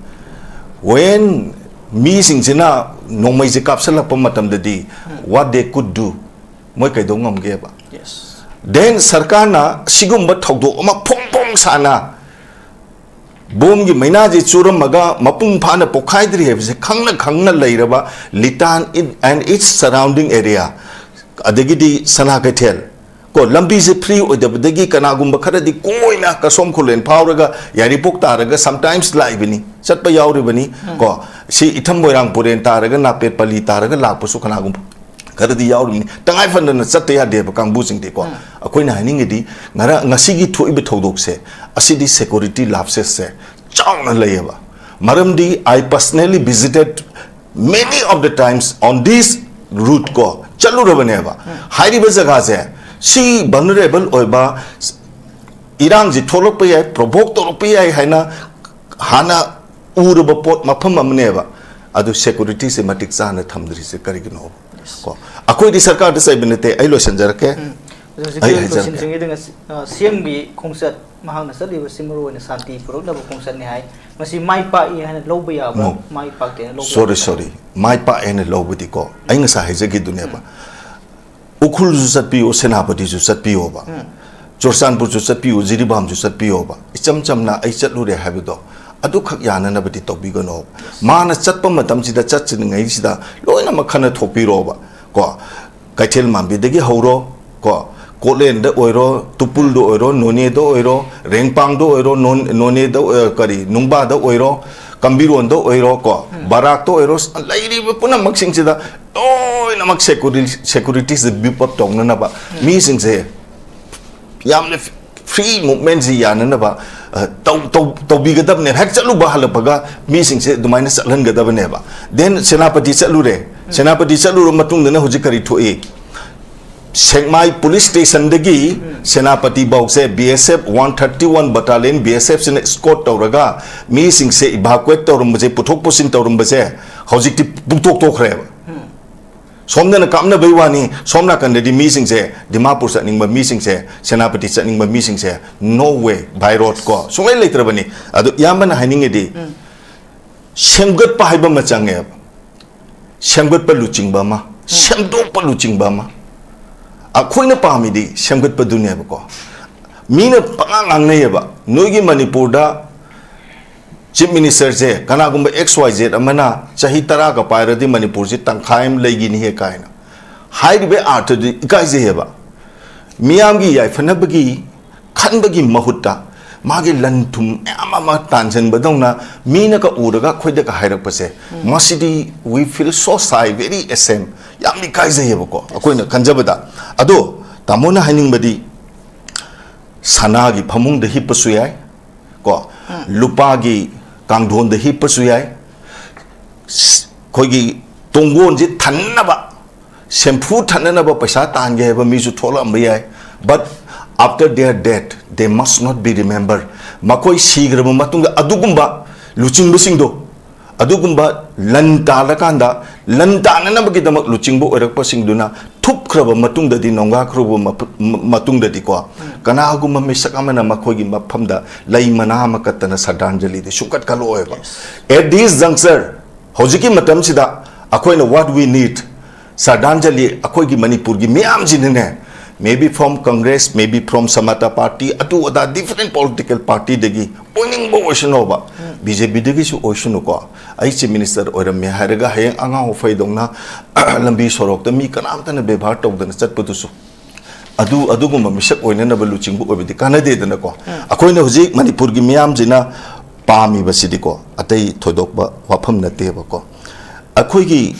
When ꯃꯤꯁꯤꯡꯁꯤꯅ ꯅꯣꯡꯃꯩꯁꯦ ꯀꯥꯞꯁꯤꯜꯂꯛꯄ ꯃꯇꯝꯗꯗꯤ, what they could do, ꯃꯣꯏ ꯀꯩꯗꯧ ꯉꯝꯒꯦꯕ? Yes. Then ꯁꯔꯀꯥꯔꯅ ꯁꯤꯒꯨꯝꯕ ꯊꯧꯗꯣꯛ ꯑꯃ ꯐꯣꯡ ꯐꯣꯡ ꯁꯥꯅ ꯕꯣꯝꯒꯤ ꯃꯩꯅꯥꯁꯤ ꯆꯨꯔꯝꯃꯒ ꯃꯄꯨꯡ ꯐꯥꯅ ꯄꯣꯛꯈꯥꯏꯗ꯭ꯔꯤ ꯍꯥꯏꯕꯁꯦ ꯈꯪꯅ ꯈꯪꯅ ꯂꯩꯔꯕ ꯂꯤꯇꯥꯟ and its surrounding area, ꯑꯗꯒꯤꯗꯤ ꯁꯅꯥ ꯀꯩꯊꯦꯜ, ꯀꯣ, ꯂꯝꯕꯤꯁꯦ free ꯑꯣꯏꯗꯕꯗꯒꯤ ꯀꯅꯥꯒꯨꯝꯕ ꯈꯔꯗꯤ ꯀꯣꯏꯅ ꯀꯁꯣꯝ ꯈꯨꯂꯦꯟ ꯐꯥꯎꯔꯒ ꯌꯥꯏꯔꯤꯄꯣꯛ ꯇꯥꯔꯒ sometimes ꯂꯥꯛꯏꯕꯅꯤ, ꯆꯠꯄ ꯌꯥꯎꯔꯤꯕꯅꯤ꯫ ꯀꯣ, ꯁꯤ ꯏꯊꯝ ꯃꯣꯏꯔꯥꯡ ꯄꯨꯔꯦꯟ ꯇꯥꯔꯒ ꯅꯥꯄꯦꯠ ꯄꯜꯂꯤ ꯇꯥꯔꯒ ꯂꯥꯛꯄꯁꯨ ꯀꯅꯥꯒꯨꯝꯕ ꯈꯔꯗꯤ ꯌꯥꯎꯔꯤꯕꯅꯤ꯫ ꯇꯉꯥꯏ ꯐꯗꯅ ꯆꯠꯇ ꯌꯥꯗꯦꯕ ꯀꯥꯡꯕꯨꯁꯤꯡꯗꯤꯀꯣ꯫ ꯑꯩꯈꯣꯏꯅ ꯍꯥꯏꯅꯤꯡꯉꯤꯗꯤ ꯉꯔꯥꯡ, ꯉꯁꯤꯒꯤ ꯊꯣꯛꯏꯕ ꯊꯧꯗꯣꯛꯁꯦ, ꯑꯁꯤꯗꯤ security lapsesꯁꯦ ꯆꯥꯎꯅ ꯂꯩꯌꯦꯕ꯫ ꯃꯔꯝꯗꯤ I personally visited many of the times on this route ꯀꯣ, ꯆꯠꯂꯨꯔꯕꯅꯦꯕ꯫ ꯍꯥꯏꯔꯤꯕ ꯖꯒꯥꯁꯦ, ꯁꯤ vulnerable ꯑꯣꯏꯕ, ꯏꯔꯥꯡꯁꯤ ꯊꯣꯛꯂꯛꯄ ꯌꯥꯏ, provoke ꯇꯧꯔꯛꯄ ꯌꯥꯏ ꯍꯥꯏꯅ ꯍꯥꯟꯅ ꯎꯔꯕ ꯄꯣꯠ, ꯃꯐꯝ ꯑꯃꯅꯦꯕ꯫ ꯑꯗꯨ securityꯁꯦ ꯃꯇꯤꯛ ꯆꯥꯅ ꯊꯝꯗ꯭ꯔꯤꯁꯦ ꯀꯔꯤꯒꯤꯅꯣ? ꯀꯣ, ꯑꯩꯈꯣꯏꯗꯤ ꯁꯔꯀꯥꯔꯗ ꯆꯩꯕ ꯅꯠꯇꯦ, ꯑꯩ ꯂꯣꯏꯁꯤꯟꯖꯔꯛꯀꯦ꯫ ꯎꯝ꯫ ꯑꯗꯣ ꯍꯧꯖꯤꯛꯀꯤ ꯑꯩ ꯍꯥꯏꯖꯔꯛꯀꯦ꯫ ꯂꯣꯏꯁꯤꯟꯗ꯭ꯔꯤꯉꯩꯗ ꯉꯁꯤ, ꯑ, CMꯒꯤ ꯈꯣꯡꯆꯠ ꯃꯍꯥꯛꯅ ꯆꯠꯂꯤꯕꯁꯤ ꯃꯔꯨ ꯑꯣꯏꯅ ꯁꯥꯟꯇꯤ ꯄꯨꯔꯛꯅꯕ ꯈꯣꯡꯆꯠꯅꯤ ꯍꯥꯏ꯫ ꯃꯁꯤ ꯃꯥꯏ ꯄꯥꯛꯏ ꯍꯥꯏꯅ ꯂꯧꯕ ꯌꯥꯕ꯭ꯔꯥ? No. ꯃꯥꯏ ꯄꯥꯛꯇꯦ ꯍꯥꯏꯅ ꯂꯧꯕ sorry, ꯌꯥꯕ꯭ꯔꯥ? Sorry. ꯃꯥꯏ ꯄꯥꯛꯑꯦ ꯍꯥꯏꯅ ꯂꯧꯕꯗꯤꯀꯣ, ꯑꯩ ꯉꯁꯥꯏ ꯍꯥꯏꯖꯈꯤꯗꯨꯅꯦꯕ꯫ ꯎꯈ꯭ꯔꯨꯜꯁꯨ ꯆꯠꯄꯤꯌꯨ, ꯁꯦꯅꯥꯄꯇꯤꯁꯨ ꯆꯠꯄꯤꯌꯣꯕ꯫ ꯎꯝ꯫ ꯆꯨꯔꯆꯥꯟꯄꯨꯔꯁꯨ ꯆꯠꯄꯤꯌꯨ, ꯖꯤꯔꯤꯕꯥꯝꯁꯨ ꯆꯠꯄꯤꯌꯣꯕ꯫ ꯏꯆꯝ ꯆꯝꯅ ꯑꯩ ꯆꯠꯂꯨꯔꯦ ꯍꯥꯏꯕꯗꯣ ꯑꯗꯨꯈꯛ ꯌꯥꯅꯅꯕꯗꯤ ꯇꯧꯕꯤꯒꯅꯣ꯫ ꯃꯥꯅ ꯆꯠꯄ ꯃꯇꯝꯁꯤꯗ, ꯆꯠꯇ꯭ꯔꯤꯉꯩꯁꯤꯗ ꯂꯣꯏꯅꯃꯛ ꯈꯟꯅ ꯊꯣꯛꯄꯤꯔꯣꯕ꯫ ꯀꯣ, ꯀꯩꯊꯦꯜ ꯃꯥꯟꯕꯤꯗꯒꯤ ꯍꯧꯔꯣ, ꯀꯣ, ꯀꯣꯠꯂꯦꯟꯗ ꯑꯣꯏꯔꯣ, ꯇꯨꯄꯨꯜꯗ ꯑꯣꯏꯔꯣ, ꯅꯣꯅꯦꯗ ꯑꯣꯏꯔꯣ, ꯔꯦꯡꯄꯥꯡꯗ ꯑꯣꯏꯔꯣ, ꯅꯣꯟ-, ꯅꯣꯅꯦꯗ ꯑꯣꯏ-, ꯀꯔꯤ, ꯅꯨꯡꯕꯥꯗ ꯑꯣꯏꯔꯣ, ꯀꯝꯕꯤꯔꯣꯟꯗ ꯑꯣꯏꯔꯣ, ꯀꯣ, ꯕꯔꯥꯛꯇ ꯑꯣꯏꯔꯣ, ꯂꯩꯔꯤꯕ ꯄꯨꯝꯅꯃꯛꯁꯤꯡꯁꯤꯗ ꯂꯣꯏꯅꯃꯛ security, securityꯁꯦ beef up ꯇꯧꯅꯅꯕ ꯃꯤꯁꯤꯡꯁꯦ ꯌꯥꯝꯅ free movementꯁꯤ ꯌꯥꯅꯅꯕ, ꯑ, ꯇꯧ-, ꯇꯧ-, ꯇꯧꯕꯤꯒꯗꯕꯅꯦ꯫ ꯍꯦꯛ ꯆꯠꯂꯨꯕ ꯍꯜꯂꯛꯄꯒ ꯃꯤꯁꯤꯡꯁꯦ ꯑꯗꯨꯃꯥꯏꯅ ꯆꯠꯍꯟꯒꯗꯕꯅꯦꯕ꯫ Then ꯁꯦꯅꯥꯄꯇꯤ ꯆꯠꯂꯨꯔꯦ꯫ ꯁꯦꯅꯥꯄꯇꯤ ꯆꯠꯂꯨꯔ ꯃꯇꯨꯡꯗꯅ ꯍꯧꯖꯤꯛ ꯀꯔꯤ ꯊꯣꯛꯏ? ꯁꯦꯛꯃꯥꯏ police stationꯗꯒꯤ Senapati ꯐꯥꯎꯁꯦ BSF one thirty one battalion, BSFꯁꯤꯅ escort ꯇꯧꯔꯒ ꯃꯤꯁꯤꯡꯁꯦ evacuate ꯇꯧꯔꯝꯕꯁꯦ, ꯄꯨꯊꯣꯛ ꯄꯨꯁꯤꯟ ꯇꯧꯔꯝꯕꯁꯦ ꯍꯧꯖꯤꯛꯇꯤ ꯄꯨꯡꯇꯣꯛ ꯇꯣꯛꯈ꯭ꯔꯦꯕ꯫ ꯁꯣꯝꯗꯅ ꯀꯥꯞꯅꯕꯩ ꯋꯥꯅꯤ, ꯁꯣꯝ ꯅꯥꯀꯟꯗꯗꯤ ꯃꯤꯁꯤꯡꯁꯦ, ꯗꯤꯃꯥꯄꯨꯔ ꯆꯠꯅꯤꯡꯕ ꯃꯤꯁꯤꯡꯁꯦ, ꯁꯦꯅꯥꯄꯇꯤ ꯆꯠꯅꯤꯡꯕ ꯃꯤꯁꯤꯡꯁꯦ, no way, by road ꯀꯣ, ꯁꯨꯡꯂꯩ ꯂꯩꯇ꯭ꯔꯕꯅꯤ꯫ ꯑꯗꯨ ꯏꯌꯥꯝꯕꯅ ꯍꯥꯏꯅꯤꯡꯉꯤꯗꯤ, ꯁꯦꯝꯒꯠꯄ ꯍꯥꯏꯕ ꯑꯃ ꯆꯪꯉꯦꯕ꯫ ꯁꯦꯝꯒꯠꯄ ꯂꯨꯆꯤꯡꯕ ꯑꯃ, ꯁꯦꯝꯗꯣꯛꯄ ꯂꯨꯆꯤꯡꯕ ꯑꯃ꯫ ꯑꯩꯈꯣꯏꯅ ꯄꯥꯝꯃꯤꯗꯤ ꯁꯦꯝꯒꯠꯄꯗꯨꯅꯦꯕꯀꯣ꯫ ꯃꯤꯅ ꯄꯉꯥꯡ ꯉꯥꯡꯅꯩꯌꯦꯕ, "ꯅꯣꯏꯒꯤ ꯃꯅꯤꯄꯨꯔꯗ ꯆꯤꯐ ꯃꯤꯅꯤꯁꯇꯔꯁꯦ ꯀꯅꯥꯒꯨꯝꯕ ꯑꯦꯛꯁ ꯋꯥꯏ ꯖꯦꯠ ꯑꯃꯅ ꯆꯍꯤ ꯇꯔꯥꯒ ꯄꯥꯏꯔꯗꯤ ꯃꯅꯤꯄꯨꯔꯁꯤ ꯇꯪꯈꯥꯏ ꯑꯃ ꯂꯩꯈꯤꯅꯤꯍꯦ ꯀꯥꯏꯅ ꯍꯥꯏꯔꯤꯕ ꯑꯥꯔꯊꯗꯨ ꯏꯀꯥꯏꯖꯩꯌꯦꯕ꯫ ꯃꯤꯌꯥꯝꯒꯤ ꯌꯥꯏꯐꯅꯕꯒꯤ ꯈꯟꯕꯒꯤ ꯃꯍꯨꯠꯇ ꯃꯥꯒꯤ ꯂꯟ ꯊꯨꯝ ꯃꯌꯥꯝ ꯑꯃ ꯇꯥꯟꯁꯤꯟꯕꯗꯧꯅ ꯃꯤꯅꯒ ꯎꯔꯒ ꯑꯩꯈꯣꯏꯗꯒ ꯍꯥꯏꯔꯛꯄꯁꯦ, ꯃꯁꯤꯗꯤ we feel so shy, very ashamed, ꯌꯥꯝ ꯏꯀꯥꯏꯖꯩꯌꯦꯕꯀꯣ ꯑꯩꯈꯣꯏꯅ ꯈꯟꯖꯕꯗ꯫ ꯑꯗꯣ ꯇꯥꯃꯣꯅ ꯍꯥꯏꯅꯤꯡꯕꯗꯤ ꯁꯅꯥꯒꯤ ꯐꯃꯨꯡꯗ ꯍꯤꯞꯄꯁꯨ ꯌꯥꯏ ꯀꯣ, ꯂꯨꯄꯥꯒꯤ ꯀꯥꯡꯊꯣꯟꯗ ꯍꯤꯞꯄꯁꯨ ꯌꯥꯏ, ꯑꯩꯈꯣꯏꯒꯤ ꯇꯣꯡꯒꯣꯟꯁꯦ ꯊꯟꯅꯕ, ꯁꯦꯝꯐꯨ ꯊꯟꯅꯅꯕ ꯄꯩꯁꯥ ꯇꯥꯟꯒꯦ ꯍꯥꯏꯕ ꯃꯤꯁꯨ ꯊꯣꯛꯂꯛꯑꯝꯕ ꯌꯥꯏ꯫ But after their death, they must not be remembered. ꯃꯈꯣꯏ ꯁꯤꯈ꯭ꯔꯕ ꯃꯇꯨꯡꯗ ꯑꯗꯨꯒꯨꯝꯕ ꯂꯨꯆꯤꯡꯕꯁꯤꯡꯗꯣ, ꯑꯗꯨꯒꯨꯝꯕ ꯂꯟ ꯇꯥꯜꯂꯀꯥꯟꯗ ꯂꯟ ꯇꯥꯟꯅꯅꯕꯒꯤꯗꯃꯛ ꯂꯨꯆꯤꯡꯕ ꯑꯣꯏꯔꯛꯄꯁꯤꯡꯗꯨꯅ ꯊꯨꯞꯈ꯭ꯔꯕ ꯃꯇꯨꯡꯗꯗꯤ, ꯅꯣꯡꯒꯥꯈ꯭ꯔꯕ ꯃꯄ-, ꯃ-, ꯃꯇꯨꯡꯗꯗꯤꯀꯣ, ꯀꯅꯥꯒꯨꯝꯕ ꯃꯤꯁꯛ ꯑꯃꯅ ꯃꯈꯣꯏꯒꯤ ꯃꯐꯝꯗ ꯂꯩ ꯃꯅꯥ ꯑꯃ ꯀꯠꯇꯅ ꯁ꯭ꯔꯗꯥꯟꯖꯂꯤꯗꯤ ꯁꯨꯡꯀꯠ ꯀꯠꯂꯛꯑꯣꯏꯕ꯫ At this juncture, ꯍꯧꯖꯤꯛꯀꯤ ꯃꯇꯝꯁꯤꯗ ꯑꯩꯈꯣꯏꯅ what we need, ꯁ꯭ꯔꯗꯥꯟꯖꯂꯤ ꯑꯩꯈꯣꯏꯒꯤ ꯃꯅꯤꯄꯨꯔꯒꯤ ꯃꯤꯌꯥꯝꯁꯤꯅꯅꯦ, maybe from Congress, maybe from Samata Party, ꯑꯗꯨ ꯑꯗꯥ different political partyꯗꯒꯤ ꯑꯣꯏꯅꯤꯡꯕ ꯑꯣꯏꯁꯅꯨꯕ, ꯕꯤ ꯖꯦ ꯄꯤꯗꯒꯤꯁꯨ ꯑꯣꯏꯁꯅꯨꯀꯣ, ꯑꯩ ꯆꯤꯐ ꯃꯤꯅꯤꯁꯇꯔ ꯑꯣꯏꯔꯝꯃꯦ ꯍꯥꯏꯔꯒ ꯍꯌꯦꯡ ꯑꯉꯥꯡ ꯐꯩꯗꯧꯅ ꯂꯝꯕꯤ ꯁꯣꯔꯣꯛꯇ ꯃꯤ ꯀꯅꯥꯝꯇꯅ ꯕꯦꯕꯥꯔ ꯇꯧꯗꯅ ꯆꯠꯄꯗꯨꯁꯨ, ꯑꯗꯨ, ꯑꯗꯨꯒꯨꯝꯕ ꯃꯤꯁꯛ ꯑꯣꯏꯅꯅꯕ ꯂꯨꯆꯤꯡꯕ ꯑꯣꯏꯕꯗꯤ ꯀꯥꯟꯅꯗꯦꯗꯅꯀꯣ꯫ ꯑꯩꯈꯣꯏꯅ ꯍꯧꯖꯤꯛ ꯃꯅꯤꯄꯨꯔꯒꯤ ꯃꯤꯌꯥꯝꯁꯤꯅ ꯄꯥꯝꯃꯤꯕꯁꯤꯗꯤꯀꯣ, ꯑꯇꯩ ꯊꯣꯏꯗꯣꯛꯄ ꯋꯥꯐꯝ ꯅꯠꯇꯦꯕꯀꯣ꯫ ꯑꯩꯈꯣꯏꯒꯤ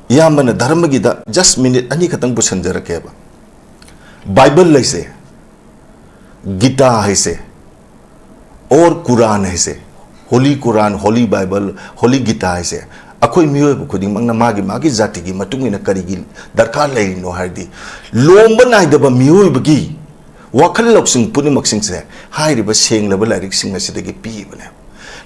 ꯏꯌꯥꯝꯕꯅ ꯙꯔꯃꯒꯤꯗ just minute ꯑꯅꯤꯈꯛꯇꯪ ꯄꯨꯁꯟꯖꯔꯛꯀꯦꯕ꯫ ꯕꯥꯏꯕꯜ ꯍꯥꯏꯁꯦ, ꯒꯤꯇꯥ ꯍꯥꯏꯁꯦ, ꯑꯣꯔ ꯀꯨꯔꯥꯟ ꯍꯥꯏꯁꯦ, ꯍꯣꯂꯤ ꯀꯨꯔꯥꯟ, ꯍꯣꯂꯤ ꯕꯥꯏꯕꯜ, ꯍꯣꯂꯤ ꯒꯤꯇꯥ ꯍꯥꯏꯁꯦ, ꯑꯩꯈꯣꯏ ꯃꯤꯑꯣꯏꯕ ꯈꯨꯗꯤꯡꯃꯛꯅ ꯃꯥꯒꯤ ꯃꯥꯒꯤ ꯖꯥꯇꯤꯒꯤ ꯃꯇꯨꯡ ꯏꯟꯅ ꯀꯔꯤꯒꯤ ꯗꯔꯀꯥꯔ ꯂꯩꯔꯤꯅꯣ ꯍꯥꯏꯔꯗꯤ, ꯂꯣꯝꯕ ꯅꯥꯏꯗꯕ ꯃꯤꯑꯣꯏꯕꯒꯤ ꯋꯥꯈꯜ ꯂꯧꯁꯤꯡ ꯄꯨꯝꯅꯃꯛꯁꯤꯡꯁꯦ ꯍꯥꯏꯔꯤꯕ ꯁꯦꯡꯂꯕ ꯂꯥꯏꯔꯤꯛꯁꯤꯡ ꯑꯁꯤꯗꯒꯤ ꯄꯤꯕꯅꯦ꯫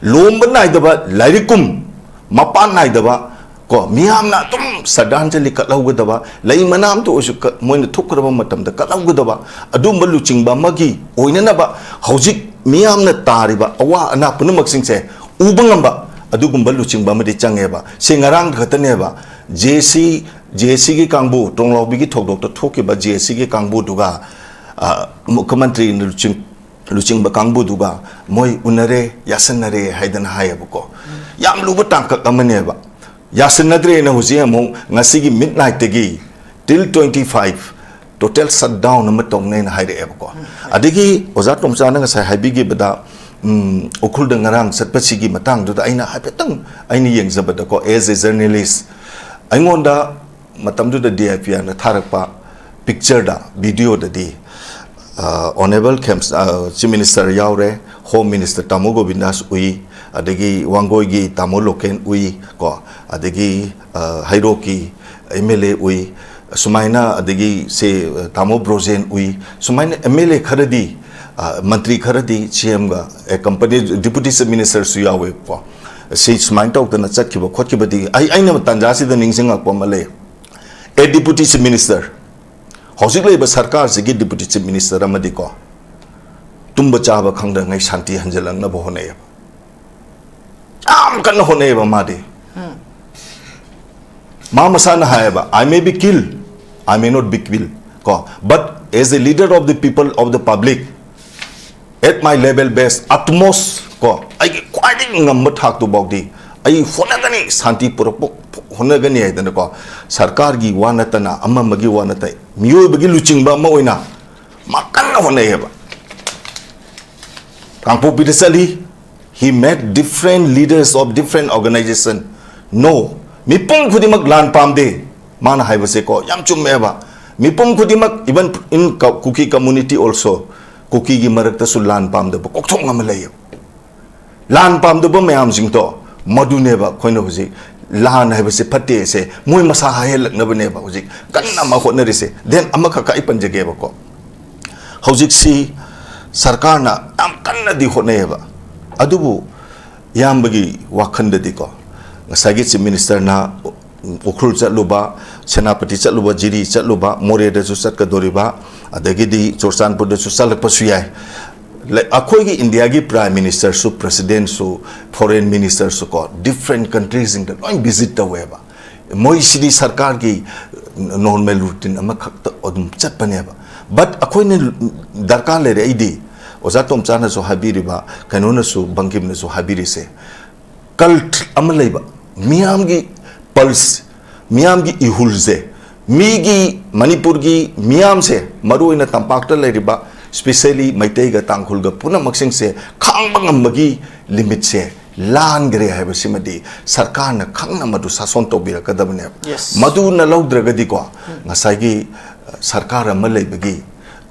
ꯂꯣꯝꯕ ꯅꯥꯏꯗꯕ ꯂꯥꯏꯔꯤꯛꯀꯨꯝ, ꯃꯄꯥꯟ ꯅꯥꯏꯗꯕ ꯀꯣ, ꯃꯤꯌꯥꯝꯅ ꯑꯗꯨꯝ ꯁ꯭ꯔꯗꯥꯟꯖꯂꯤ ꯀꯠꯍꯧꯒꯗꯕ, ꯂꯩ ꯃꯅꯥ ꯑꯃꯇ ꯑꯣꯏꯔꯁꯨ ꯀ-, ꯃꯣꯏꯅ ꯊꯨꯞꯈ꯭ꯔꯕ ꯃꯇꯝꯗ ꯀꯠꯍꯧꯒꯗꯕ, ꯑꯗꯨꯝꯕ ꯂꯨꯆꯤꯡꯕ ꯑꯃꯒꯤ ꯑꯣꯏꯅꯅꯕ ꯍꯧꯖꯤꯛ ꯃꯤꯌꯥꯝꯅ ꯇꯥꯔꯤꯕ ꯑꯋꯥ ꯑꯅꯥ ꯄꯨꯝꯅꯃꯛꯁꯤꯡꯁꯦ ꯎꯕ ꯉꯝꯕ ꯑꯗꯨꯒꯨꯝꯕ ꯂꯨꯆꯤꯡꯕ ꯑꯃꯗꯤ ꯆꯪꯉꯦꯕ꯫ ꯁꯦ ꯉꯔꯥꯡ ꯈꯛꯇꯅꯦꯕ ꯖꯦ ꯑꯦꯁ ꯁꯤ, ꯖꯦ ꯑꯦꯁ ꯁꯤꯒꯤ ꯀꯥꯡꯕꯨ, ꯇꯣꯡꯂꯥꯎꯕꯤꯒꯤ ꯊꯧꯗꯣꯛꯇ ꯊꯣꯛꯈꯤꯕ ꯖꯦ ꯑꯦꯁ ꯁꯤꯒꯤ ꯀꯥꯡꯕꯨꯗꯨꯒ, ꯑ, ꯃꯨꯈ꯭ꯌꯃꯟꯇ꯭ꯔꯤꯅ ꯂꯨꯆꯤꯡ-, ꯂꯨꯆꯤꯡꯕ ꯀꯥꯡꯕꯨꯗꯨꯒ ꯃꯣꯏ ꯎꯅꯔꯦ, ꯌꯥꯁꯟꯅꯔꯦ ꯍꯥꯏꯗꯅ ꯍꯥꯏꯌꯦꯕꯀꯣ꯫ ꯌꯥꯝ ꯂꯨꯕ ꯇꯥꯡꯀꯛ ꯑꯃꯅꯦꯕ꯫ ꯌꯥꯁꯟꯅꯗ꯭ꯔꯦꯅ ꯍꯧꯖꯤꯛ ꯑꯃꯨꯛ ꯉꯁꯤꯒꯤ midnight ꯇꯒꯤ till twenty five total shutdown ꯑꯃ ꯇꯧꯅꯦꯅ ꯍꯥꯏꯔꯛꯑꯦꯕꯀꯣ꯫ ꯑꯗꯒꯤ ꯑꯣꯖꯥ ꯇꯣꯝꯆꯥꯅ ꯉꯁꯥꯏ ꯍꯥꯏꯕꯤꯈꯤꯕꯗ, ꯎꯝ, ꯎꯈ꯭ꯔꯨꯜꯗ ꯉꯔꯥꯡ ꯆꯠꯄꯁꯤꯒꯤ ꯃꯇꯥꯡꯗꯨꯗ ꯑꯩꯅ ꯍꯥꯏꯐꯦꯠꯇꯪ ꯑꯩꯅ ꯌꯦꯡꯖꯕꯗꯀꯣ, as a journalist, ꯑꯩꯉꯣꯟꯗ ꯃꯇꯝꯗꯨꯗ D I P R ꯅ ꯊꯥꯔꯛꯄ picture ꯗ, video ꯗꯗꯤ, ꯑ, Honourable ꯈꯦꯝꯁ-, ꯑ, Chief Minister ꯌꯥꯎꯔꯦ, Home Minister ꯇꯥꯃꯣ ꯒꯣꯕꯤꯟꯗꯥꯁ ꯎꯏ, ꯑꯗꯒꯤ ꯋꯥꯡꯒꯣꯏꯒꯤ ꯇꯥꯃꯣ ꯂꯣꯀꯦꯟ ꯎꯏ, ꯀꯣ, ꯑꯗꯒꯤ, ꯑ, ꯍꯩꯔꯣꯛꯀꯤ M L A ꯎꯏ, ꯁꯨꯃꯥꯏꯅ, ꯑꯗꯒꯤ ꯁꯦ, ꯑ, ꯇꯥꯃꯣ ꯕ꯭ꯔꯣꯖꯦꯟ ꯎꯏ, ꯁꯨꯃꯥꯏꯅ M L A ꯈꯔꯗꯤ, ꯑ, ꯃꯟꯇ꯭ꯔꯤ ꯈꯔꯗꯤ C M ꯒ, ꯑꯦ, company Deputy Chief Minister ꯁꯨ ꯌꯥꯎꯋꯦꯕꯀꯣ꯫ ꯁꯤ ꯁꯨꯃꯥꯏꯅ ꯇꯧꯗꯅ ꯆꯠꯈꯤꯕ ꯈꯣꯠꯈꯤꯕꯗꯤ ꯑꯩ, ꯑꯩꯅ ꯇꯥꯟꯖꯥꯁꯤꯗ ꯅꯤꯡꯁꯤꯡꯉꯛꯄ ꯑꯃ ꯂꯩ꯫ A Deputy Chief Minister, ꯍꯧꯖꯤꯛ ꯂꯩꯕ ꯁꯔꯀꯥꯔꯁꯤꯒꯤ Deputy Chief Minister ꯑꯃꯗꯤꯀꯣ, ꯇꯨꯝꯕ ꯆꯥꯕ ꯈꯪꯗ꯭ꯔꯉꯩ ꯁꯥꯟꯇꯤ ꯍꯟꯖꯤꯜꯂꯛꯅꯕ ꯍꯣꯠꯅꯩꯌꯦꯕ꯫ ꯌꯥꯝ ꯀꯟꯅ ꯍꯣꯠꯅꯩꯌꯦꯕ ꯃꯥꯗꯤ꯫ ꯃꯥ ꯃꯁꯥꯅ ꯍꯥꯏꯌꯦꯕ, "I may be killed, I may not be killed, ꯀꯣ, but as a leader of the people, of the public, at my level best, utmost, ꯀꯣ, ꯑꯩꯒꯤ ꯈ꯭ꯋꯥꯏꯗꯒꯤ ꯉꯝꯕ ꯊꯥꯛꯇꯨꯐꯥꯎꯗꯤ ꯑꯩ ꯍꯣꯠꯅꯒꯅꯤ, ꯁꯥꯟꯇꯤ ꯄꯨꯔꯛꯄ ꯍꯣꯠꯅꯒꯅꯤ" ꯍꯥꯏꯗꯅꯀꯣ, ꯁꯔꯀꯥꯔꯒꯤ ꯋꯥ ꯅꯠꯇꯅ, ꯑꯃ ꯑꯃꯒꯤ ꯋꯥ ꯅꯠꯇꯅ, ꯃꯤꯑꯣꯏꯕꯒꯤ ꯂꯨꯆꯤꯡꯕ ꯑꯃ ꯑꯣꯏꯅ ꯃꯥ ꯀꯟꯅ ꯍꯣꯠꯅꯩꯌꯦꯕ꯫ ꯀꯥꯡꯄꯣꯛꯄꯤꯗ ꯆꯠꯂꯤ, he met different leaders of different organization. No, ꯃꯤꯄꯨꯝ ꯈꯨꯗꯤꯡꯃꯛ ꯂꯥꯟ ꯄꯥꯝꯗꯦ꯫ ꯃꯥꯅ ꯍꯥꯏꯕꯁꯦꯀꯣ, ꯌꯥꯝ ꯆꯨꯝꯃꯦꯕ꯫ ꯃꯤꯄꯨꯝ ꯈꯨꯗꯤꯡꯃꯛ, even in ꯀ-, ꯀꯨꯀꯤ community also, ꯀꯨꯀꯤꯒꯤ ꯃꯔꯛꯇꯁꯨ ꯂꯥꯟ ꯄꯥꯝꯗꯕ ꯀꯣꯛꯊꯣꯡ ꯑꯃ ꯂꯩꯌꯦꯕ꯫ ꯂꯥꯟ ꯄꯥꯝꯗꯕ ꯃꯌꯥꯝꯁꯤꯡꯗꯣ ꯃꯗꯨꯅꯦꯕ ꯑꯩꯈꯣꯏꯅ ꯍꯧꯖꯤꯛ ꯂꯥꯟ ꯍꯥꯏꯕꯁꯦ ꯐꯠꯇꯦꯁꯦ ꯃꯣꯏ ꯃꯁꯥ ꯍꯥꯏꯍꯜꯂꯛꯅꯕꯅꯦꯕ ꯍꯧꯖꯤꯛ ꯀꯟꯅ ꯑꯃ ꯍꯣꯠꯅꯔꯤꯁꯦ꯫ Then ꯑꯃꯈꯛ ꯑꯩ ꯄꯟꯖꯒꯦꯕꯀꯣ, ꯍꯧꯖꯤꯛꯁꯤ ꯁꯔꯀꯥꯔꯅ ꯌꯥꯝ ꯀꯟꯅꯗꯤ ꯍꯣꯠꯅꯩꯌꯦꯕ, ꯑꯗꯨꯕꯨ ꯏꯌꯥꯝꯕꯒꯤ ꯋꯥꯈꯜꯗꯗꯤꯀꯣ, ꯉꯁꯥꯏꯒꯤ Chief Minister ꯅ ꯎꯈ꯭ꯔꯨꯜ ꯆꯠꯂꯨꯕ, ꯁꯦꯅꯥꯄꯇꯤ ꯆꯠꯂꯨꯕ, ꯖꯤꯔꯤ ꯆꯠꯂꯨꯕ, ꯃꯣꯔꯦꯗꯁꯨ ꯆꯠꯀꯗꯣꯔꯤꯕ, ꯑꯗꯒꯤꯗꯤ ꯆꯨꯔꯆꯥꯟꯄꯨꯔꯗꯁꯨ ꯆꯠꯂꯛꯄꯁꯨ ꯌꯥꯏ꯫ ꯂꯩ-, ꯑꯩꯈꯣꯏꯒꯤ ꯏꯟꯗꯤꯌꯥꯒꯤ Prime Minister ꯁꯨ, President ꯁꯨ, Foreign Minister ꯁꯨ ꯀꯣ, different country ꯁꯤꯡꯗ ꯂꯣꯏ visit ꯇꯧꯋꯦꯕ꯫ ꯃꯣꯏꯁꯤꯗꯤ ꯁꯔꯀꯥꯔꯒꯤ normal routine ꯑꯃꯈꯛꯇ ꯑꯗꯨꯝ ꯆꯠꯄꯅꯦꯕ꯫ But ꯑꯩꯈꯣꯏꯅ ꯗꯔꯀꯥꯔ ꯂꯩꯔꯦ ꯑꯩꯗꯤ ꯑꯣꯖꯥ ꯇꯣꯝꯆꯥꯅꯁꯨ ꯍꯥꯏꯕꯤꯔꯤꯕ, ꯀꯩꯅꯣꯅꯁꯨ, ꯕꯪꯀꯤꯝꯅꯁꯨ ꯍꯥꯏꯕꯤꯔꯤꯁꯦ, ꯀꯜꯠ ꯑꯃ ꯂꯩꯕ, ꯃꯤꯌꯥꯝꯒꯤ ꯄꯜꯁ, ꯃꯤꯌꯥꯝꯒꯤ ꯏꯍꯨꯜꯁꯦ, ꯃꯤꯒꯤ, ꯃꯅꯤꯄꯨꯔꯒꯤ ꯃꯤꯌꯥꯝꯁꯦ, ꯃꯔꯨꯑꯣꯏꯅ ꯇꯝꯄꯥꯛꯇ ꯂꯩꯔꯤꯕ, ꯁ꯭ꯄꯤꯁꯦꯂꯤ ꯃꯩꯇꯩꯒ ꯇꯥꯡꯈꯨꯜꯒ ꯄꯨꯝꯅꯃꯛꯁꯤꯡꯁꯦ ꯈꯥꯡꯕ ꯉꯝꯕꯒꯤ ꯂꯤꯃꯤꯠꯁꯦ ꯂꯥꯟꯈ꯭ꯔꯦ ꯍꯥꯏꯕꯁꯤꯃꯗꯤ ꯁꯔꯀꯥꯔꯅ ꯈꯪꯅ ꯃꯗꯨ ꯁꯥꯁꯣꯟ ꯇꯧꯕꯤꯔꯛꯀꯗꯕꯅꯦꯕ꯫ Yes. ꯃꯗꯨꯅ ꯂꯧꯗ꯭ꯔꯒꯗꯤꯀꯣ, ꯉꯁꯥꯏꯒꯤ, ꯑ, ꯁꯔꯀꯥꯔ ꯑꯃ ꯂꯩꯕꯒꯤ,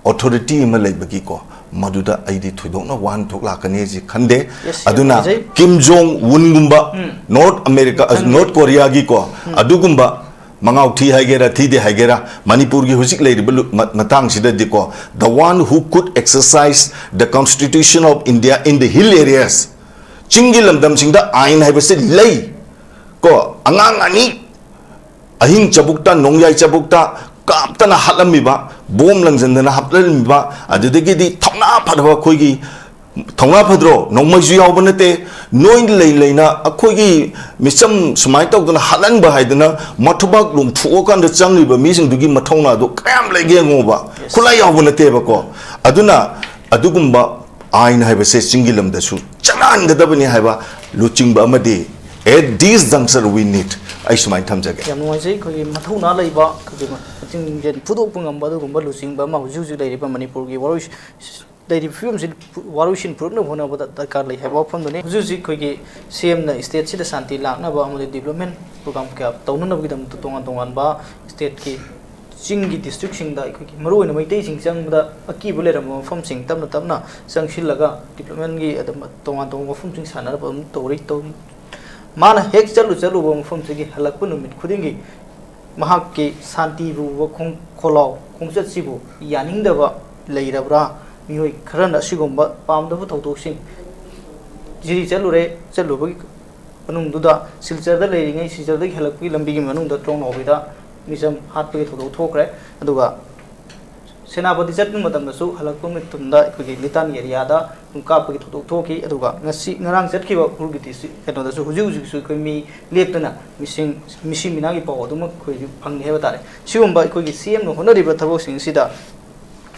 ꯑꯣꯊꯣꯔꯤꯇꯤ ꯑꯃ ꯂꯩꯕꯒꯤꯀꯣ, ꯃꯗꯨꯗ ꯑꯩꯗꯤ ꯊꯣꯏꯗꯣꯛꯅ ꯋꯥꯍꯟꯊꯣꯛ ꯂꯥꯛꯀꯅꯤ ꯍꯥꯏꯁꯤ ꯈꯟꯗꯦ꯫ Yes, ꯌꯥꯝ ꯑꯗꯨꯅ ꯅꯨꯡꯉꯥꯏꯖꯩ꯫ ꯀꯤꯝ ꯖꯣꯡ ꯎꯟꯒꯨꯝꯕ, ꯎꯝ꯫ ꯅꯣꯔꯠ ꯑꯃꯦꯔꯤꯀꯥ, ꯑ, ꯈꯪꯉꯦ꯫ ꯅꯣꯔꯠ ꯀꯣꯔꯤꯌꯥꯒꯤꯀꯣ, ꯎꯝ꯫ ꯑꯗꯨꯒꯨꯝꯕ ꯃꯉꯥꯎ ꯊꯤ ꯍꯥꯏꯒꯦꯔꯥ, ꯊꯤꯗꯦ ꯍꯥꯏꯒꯦꯔꯥ, ꯃꯅꯤꯄꯨꯔꯒꯤ ꯍꯧꯖꯤꯛ ꯂꯩꯔꯤꯕ ꯂꯨ-, ꯃ-, ꯃꯇꯥꯡꯁꯤꯗꯗꯤꯀꯣ, the one who could exercise the constitution of India in the hill areas, ꯆꯤꯡꯒꯤ ꯂꯝꯗꯝꯁꯤꯡꯗ ꯑꯥꯏꯟ ꯍꯥꯏꯕꯁꯤ ꯂꯩ꯫ ꯀꯣ, ꯑꯉꯥꯡ ꯑꯅꯤ ꯑꯍꯤꯡ ꯆꯕꯨꯛꯇ, ꯅꯣꯡꯌꯥꯏ ꯆꯕꯨꯛꯇ ꯀꯥꯞꯇꯅ ꯍꯥꯠꯂꯝꯃꯤꯕ, ꯕꯣꯝ ꯂꯪꯁꯤꯟꯗꯅ ꯍꯥꯠꯂꯝꯃꯤꯕ, ꯑꯗꯨꯗꯒꯤꯗꯤ ꯊꯧꯅꯥ ꯐꯗꯕ ꯑꯩꯈꯣꯏꯒꯤ, ꯊꯧꯅꯥ ꯐꯗ꯭ꯔꯣ? ꯅꯣꯡꯃꯩꯁꯨ ꯌꯥꯎꯕ ꯅꯠꯇꯦ꯫ ꯅꯣꯏ ꯂꯩ ꯂꯩꯅ ꯑꯩꯈꯣꯏꯒꯤ ꯃꯤꯆꯝ ꯁꯨꯃꯥꯏꯅ ꯇꯧꯗꯅ ꯍꯥꯠꯍꯟꯕ ꯍꯥꯏꯗꯅ ꯃꯊꯨꯕꯥꯛ ꯂꯣꯝꯊꯣꯛꯑꯀꯥꯟꯗ ꯆꯪꯉꯤꯕ ꯃꯤꯁꯤꯡꯗꯨꯒꯤ ꯃꯊꯧꯅꯥꯗꯣ ꯀꯌꯥꯝ ꯂꯩꯒꯦ ꯌꯦꯡꯉꯣꯕ꯫ Yes. ꯈꯨꯠꯂꯥꯏ ꯌꯥꯎꯕ ꯅꯠꯇꯦꯕꯀꯣ꯫ ꯑꯗꯨꯅ ꯑꯗꯨꯒꯨꯝꯕ ꯑꯥꯏꯟ ꯍꯥꯏꯕꯁꯦ ꯆꯤꯡꯒꯤ ꯂꯝꯗꯁꯨ ꯆꯠꯅꯍꯟꯒꯗꯕꯅꯤ ꯍꯥꯏꯕ ꯂꯨꯆꯤꯡꯕ ꯑꯃꯗꯤ at this juncture we need꯫ ꯑꯩ ꯁꯨꯃꯥꯏꯅ ꯊꯝꯖꯒꯦ꯫ ꯌꯥꯝ ꯅꯨꯡꯉꯥꯏꯖꯩ꯫ ꯑꯩꯈꯣꯏꯒꯤ ꯃꯊꯧꯅꯥ ꯂꯩꯕ, ꯑꯩꯈꯣꯏꯒꯤ ꯃꯆꯤꯟ ꯃꯆꯤꯟ ꯐꯨꯗꯣꯛꯄ ꯉꯝꯕ ꯑꯗꯨꯒꯨꯝꯕ ꯂꯨꯆꯤꯡꯕ ꯑꯃ ꯍꯧꯖꯤꯛ ꯍꯧꯖꯤꯛ ꯂꯩꯔꯤꯕ ꯃꯅꯤꯄꯨꯔꯒꯤ ꯋꯥꯔꯣꯏ-, ꯂꯩꯔꯤꯕ ꯐꯤꯕꯝꯁꯤ ꯋꯥꯔꯣꯏꯁꯤꯟ ꯄꯨꯔꯛꯅꯕ ꯍꯣꯠꯅꯕꯗ ꯗꯔꯀꯥꯔ ꯂꯩ ꯍꯥꯏꯕ ꯋꯥꯐꯝꯗꯨꯅꯤ꯫ ꯍꯧꯖꯤꯛ ꯍꯧꯖꯤꯛ ꯑꯩꯈꯣꯏꯒꯤ ꯁꯤ ꯑꯦꯝꯅ ꯁ꯭ꯇꯦꯠꯁꯤꯗ ꯁꯥꯟꯇꯤ ꯂꯥꯛꯅꯕ ꯑꯃꯗꯤ ꯗꯤꯕ꯭ꯂꯞꯃꯦꯟ ꯄ꯭ꯔꯣꯒ꯭ꯔꯥꯝ ꯀꯌꯥ ꯇꯧꯅꯅꯕꯒꯤꯗꯃꯛꯇ ꯇꯣꯉꯥꯟ ꯇꯣꯉꯥꯟꯕ ꯁ꯭ꯇꯦꯠꯀꯤ ꯆꯤꯡꯒꯤ ꯗꯤꯁꯇ꯭ꯔꯤꯛꯁꯤꯡꯗ ꯑꯩꯈꯣꯏꯒꯤ ꯃꯔꯨꯑꯣꯏꯅ ꯃꯩꯇꯩꯁꯤꯡ ꯆꯪꯕꯗ ꯑꯀꯤꯕ ꯂꯩꯔꯝꯕ ꯃꯐꯝꯁꯤꯡ ꯇꯞꯅ ꯇꯞꯅ ꯆꯪꯁꯤꯜꯂꯒ ꯗꯤꯕ꯭ꯂꯞꯃꯦꯟꯒꯤ ꯑꯗꯨꯝ ꯇꯣꯉꯥꯟ ꯇꯣꯉꯥꯟꯕ ꯋꯥꯐꯝꯁꯤꯡ ꯁꯥꯟꯅꯔꯛꯄ ꯑꯗꯨꯝ ꯇꯧꯔꯤ꯫ ꯇꯧ-, ꯃꯥꯅ ꯍꯦꯛ ꯆꯠꯂꯨ ꯆꯠꯂꯨꯕ ꯃꯐꯝꯁꯤꯒꯤ ꯍꯜꯂꯛꯄ ꯅꯨꯃꯤꯠ ꯈꯨꯗꯤꯡꯒꯤ ꯃꯍꯥꯛꯀꯤ ꯁꯥꯟꯇꯤꯕꯨ ꯈꯣꯡ-, ꯈꯣꯜꯂꯥꯎ ꯈꯣꯡꯆꯠꯁꯤꯕꯨ ꯌꯥꯅꯤꯡꯗꯕ ꯂꯩꯔꯕ꯭ꯔꯥ? ꯃꯤꯑꯣꯏ ꯈꯔꯅ ꯑꯁꯤꯒꯨꯝꯕ ꯄꯥꯝꯗꯕ ꯊꯧꯗꯣꯛꯁꯤꯡ, ꯖꯤꯔꯤ ꯆꯠꯂꯨꯔꯦ, ꯆꯠꯂꯨꯕꯒꯤ ꯃꯅꯨꯡꯗꯨꯗ ꯁꯤꯜꯆꯔꯗ ꯂꯩꯔꯤꯉꯩ, ꯁꯤꯜꯆꯔꯗꯒꯤ ꯍꯜꯂꯛꯄꯒꯤ ꯂꯝꯕꯤꯒꯤ ꯃꯅꯨꯡꯗ ꯇ꯭ꯔꯣꯡ ꯂꯥꯎꯕꯤꯗ ꯃꯤꯆꯝ ꯍꯥꯠꯄꯒꯤ ꯊꯧꯗꯣꯛ ꯊꯣꯛꯈ꯭ꯔꯦ꯫ ꯑꯗꯨꯒ ꯁꯦꯅꯥꯄꯇꯤ ꯆꯠꯄ ꯃꯇꯝꯗꯁꯨ ꯍꯜꯂꯛꯄ ꯃꯇꯝꯗ ꯑꯩꯈꯣꯏꯒꯤ ꯂꯤꯇꯥꯟ ꯑꯦꯔꯤꯌꯥꯗ ꯑꯗꯨꯝ ꯀꯥꯞꯄꯒꯤ ꯊꯧꯗꯣꯛ ꯊꯣꯛꯈꯤ꯫ ꯑꯗꯨꯒ ꯉꯁꯤ, ꯉꯔꯥꯡ ꯆꯠꯈꯤꯕ ꯎꯈ꯭ꯔꯨꯜꯒꯤ ꯗꯤꯁꯇ꯭ꯔꯤꯛ ꯀꯩꯅꯣꯗꯁꯨ ꯍꯧꯖꯤꯛ ꯍꯧꯖꯤꯛꯁꯨ ꯑꯩꯈꯣꯏ ꯃꯤ ꯂꯦꯞꯇꯅ ꯃꯤꯁꯤꯡ, ꯃꯤꯁꯤ ꯃꯤꯅꯥꯒꯤ ꯄꯥꯎ ꯑꯗꯨꯃꯛ ꯑꯩꯈꯣꯏ ꯍꯧꯖꯤꯛ ꯐꯪꯉꯤ ꯍꯥꯏꯕ ꯇꯥꯔꯦ꯫ ꯁꯤꯒꯨꯝꯕ ꯑꯩꯈꯣꯏꯒꯤ ꯁꯤ ꯑꯦꯝꯅ ꯍꯣꯠꯅꯔꯤꯕ ꯊꯕꯛꯁꯤꯡꯁꯤꯗ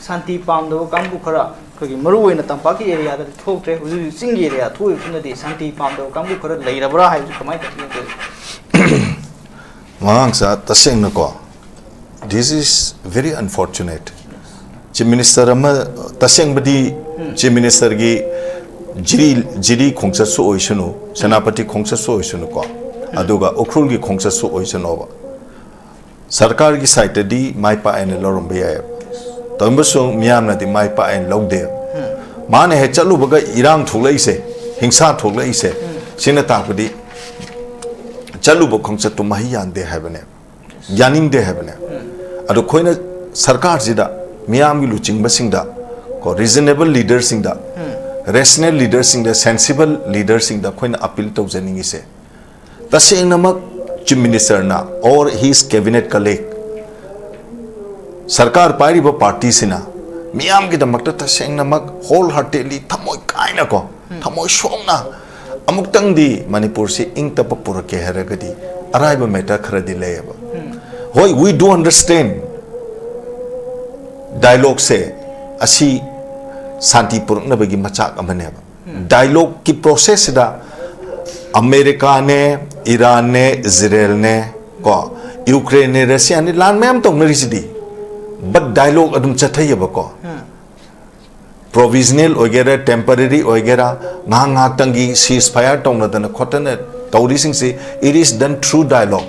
ꯁꯥꯟꯇꯤ ꯄꯥꯝꯗꯕ ꯀꯥꯡꯕꯨ ꯈꯔ ꯑꯩꯈꯣꯏ ꯑꯩꯈꯣꯏꯒꯤ ꯃꯔꯨ ꯑꯣꯏꯅ ꯇꯝꯄꯥꯛꯀꯤ ꯑꯦꯔꯤꯌꯥꯗꯗꯤ ꯊꯣꯛꯇ꯭ꯔꯦ꯫ ꯍꯧꯖꯤꯛ ꯍꯧꯖꯤꯛ ꯆꯤꯡꯒꯤ ꯑꯦꯔꯤꯌꯥ ꯊꯣꯛꯏꯕꯁꯤꯅꯗꯤ ꯁꯥꯟꯇꯤ ꯄꯥꯝꯗꯕ ꯀꯥꯡꯕꯨ ꯈꯔ ꯂꯩꯔꯕ꯭ꯔꯥ ꯍꯥꯏꯕꯁꯤ ꯀꯃꯥꯏꯅ ꯇꯧꯒꯦ? ꯃꯉꯥꯡꯆꯥ, ꯇꯁꯦꯡꯅꯀꯣ, this is very unfortunate. Chief Minister ꯑꯃ, ꯇꯁꯦꯡꯕꯗꯤ Chief Ministerꯒꯤ ꯖꯤꯔꯤ, ꯖꯤꯔꯤ ꯈꯣꯡꯆꯠꯁꯨ ꯑꯣꯏꯁꯅꯨ, ꯁꯦꯅꯥꯄꯇꯤ ꯈꯣꯡꯆꯠꯁꯨ ꯑꯣꯏꯁꯅꯨꯀꯣ, ꯑꯗꯨꯒ ꯎꯈ꯭ꯔꯨꯜꯒꯤ ꯈꯣꯡꯆꯠꯁꯨ ꯑꯣꯏꯁꯅꯣꯕ, ꯁꯔꯀꯥꯔꯒꯤ ꯁꯥꯏꯠꯇꯗꯤ ꯃꯥꯏ ꯄꯥꯛꯑꯦꯅ ꯂꯧꯔꯝꯕ ꯌꯥꯏꯑꯕ꯫ ꯇꯧꯔꯝꯕꯁꯨ ꯃꯤꯌꯥꯝꯅꯗꯤ ꯃꯥꯏ ꯄꯥꯛꯑꯦꯅ ꯂꯧꯗꯦꯕ꯫ ꯃꯥꯅ ꯍꯦꯛ ꯆꯠꯂꯨꯕꯒ ꯏꯔꯥꯡ ꯊꯣꯛꯂꯛꯏꯁꯦ, ꯍꯤꯡꯁꯥ ꯊꯣꯛꯂꯛꯏꯁꯦ, ꯁꯤꯅ ꯇꯥꯛꯄꯗꯤ ꯆꯠꯂꯨꯕ ꯈꯣꯡꯆꯠꯇꯨ ꯃꯍꯩ ꯌꯥꯟꯗꯦ ꯍꯥꯏꯕꯅꯦ, ꯌꯥꯅꯤꯡꯗꯦ ꯍꯥꯏꯕꯅꯦ꯫ ꯑꯗꯣ ꯑꯩꯈꯣꯏꯅ ꯁꯔꯀꯥꯔꯁꯤꯗ, ꯃꯤꯌꯥꯝꯒꯤ ꯂꯨꯆꯤꯡꯕꯁꯤꯡꯗ, ꯀꯣ, ꯔꯤꯖꯅꯦꯕꯜ ꯂꯤꯗꯔꯁꯤꯡꯗ, ꯔꯦꯁꯅꯦꯜ ꯂꯤꯗꯔꯁꯤꯡꯗ, ꯁꯦꯟꯁꯤꯕꯜ ꯂꯤꯗꯔꯁꯤꯡꯗ ꯑꯩꯈꯣꯏꯅ ꯑꯄꯤꯜ ꯇꯧꯖꯅꯤꯡꯉꯤꯁꯦ, ꯇꯁꯦꯡꯅꯃꯛ Chief Ministerꯅ or his cabinet colleague, ꯁꯔꯀꯥꯔ ꯄꯥꯏꯔꯤꯕ ꯄꯥꯔꯇꯤꯁꯤꯅ ꯃꯤꯌꯥꯝꯒꯤꯗꯃꯛꯇ ꯇꯁꯦꯡꯅꯃꯛ whole heartedly, ꯊꯃꯣꯏ ꯀꯥꯏꯅꯀꯣ, ꯊꯃꯣꯏ ꯁꯣꯛꯅ ꯑꯃꯨꯛꯇꯪꯗꯤ ꯃꯅꯤꯄꯨꯔꯁꯤ ꯏꯪ ꯇꯞꯄ ꯄꯨꯔꯛꯀꯦ ꯍꯥꯏꯔꯒꯗꯤ ꯑꯔꯥꯏꯕ ꯃꯦꯇꯔ ꯈꯔꯗꯤ ꯂꯩꯌꯦꯕ꯫ ꯍꯣꯏ, we do understand, ꯗꯥꯏꯂꯣꯒꯁꯦ ꯑꯁꯤ ꯁꯥꯟꯇꯤ ꯄꯨꯔꯛꯅꯕꯒꯤ ꯃꯆꯥꯛ ꯑꯃꯅꯦꯕ꯫ ꯗꯥꯏꯂꯣꯒꯀꯤ ꯄ꯭ꯔꯣꯁꯦꯁꯁꯤꯗ ꯑꯃꯦꯔꯤꯀꯥꯅꯦ, ꯏꯔꯥꯟꯅꯦ, ꯏꯖꯔꯦꯜꯅꯦ, ꯀꯣ, ꯌꯨꯀ꯭ꯔꯦꯟꯅꯦ, ꯔꯁꯤꯌꯥꯅꯦ, ꯂꯥꯟ ꯃꯌꯥꯝ ꯇꯧꯅꯔꯤꯁꯤꯗꯤ, ꯕꯠ ꯗꯥꯏꯂꯣꯒ ꯑꯗꯨꯝ ꯆꯠꯊꯩꯌꯦꯕꯀꯣ꯫ ꯄ꯭ꯔꯣꯕꯤꯖꯅꯦꯜ ꯑꯣꯏꯒꯦꯔꯥ, ꯇꯦꯝꯄꯔꯦꯔꯤ ꯑꯣꯏꯒꯦꯔꯥ, ꯉꯥꯏꯍꯥꯛ ꯉꯥꯏꯍꯥꯛꯇꯪꯒꯤ ꯁꯤꯖ ꯐꯥꯌꯔ ꯇꯧꯅꯗꯅ ꯈꯣꯠꯇꯅ ꯇꯧꯔꯤꯁꯤꯡꯁꯤ, it is done through dialogue.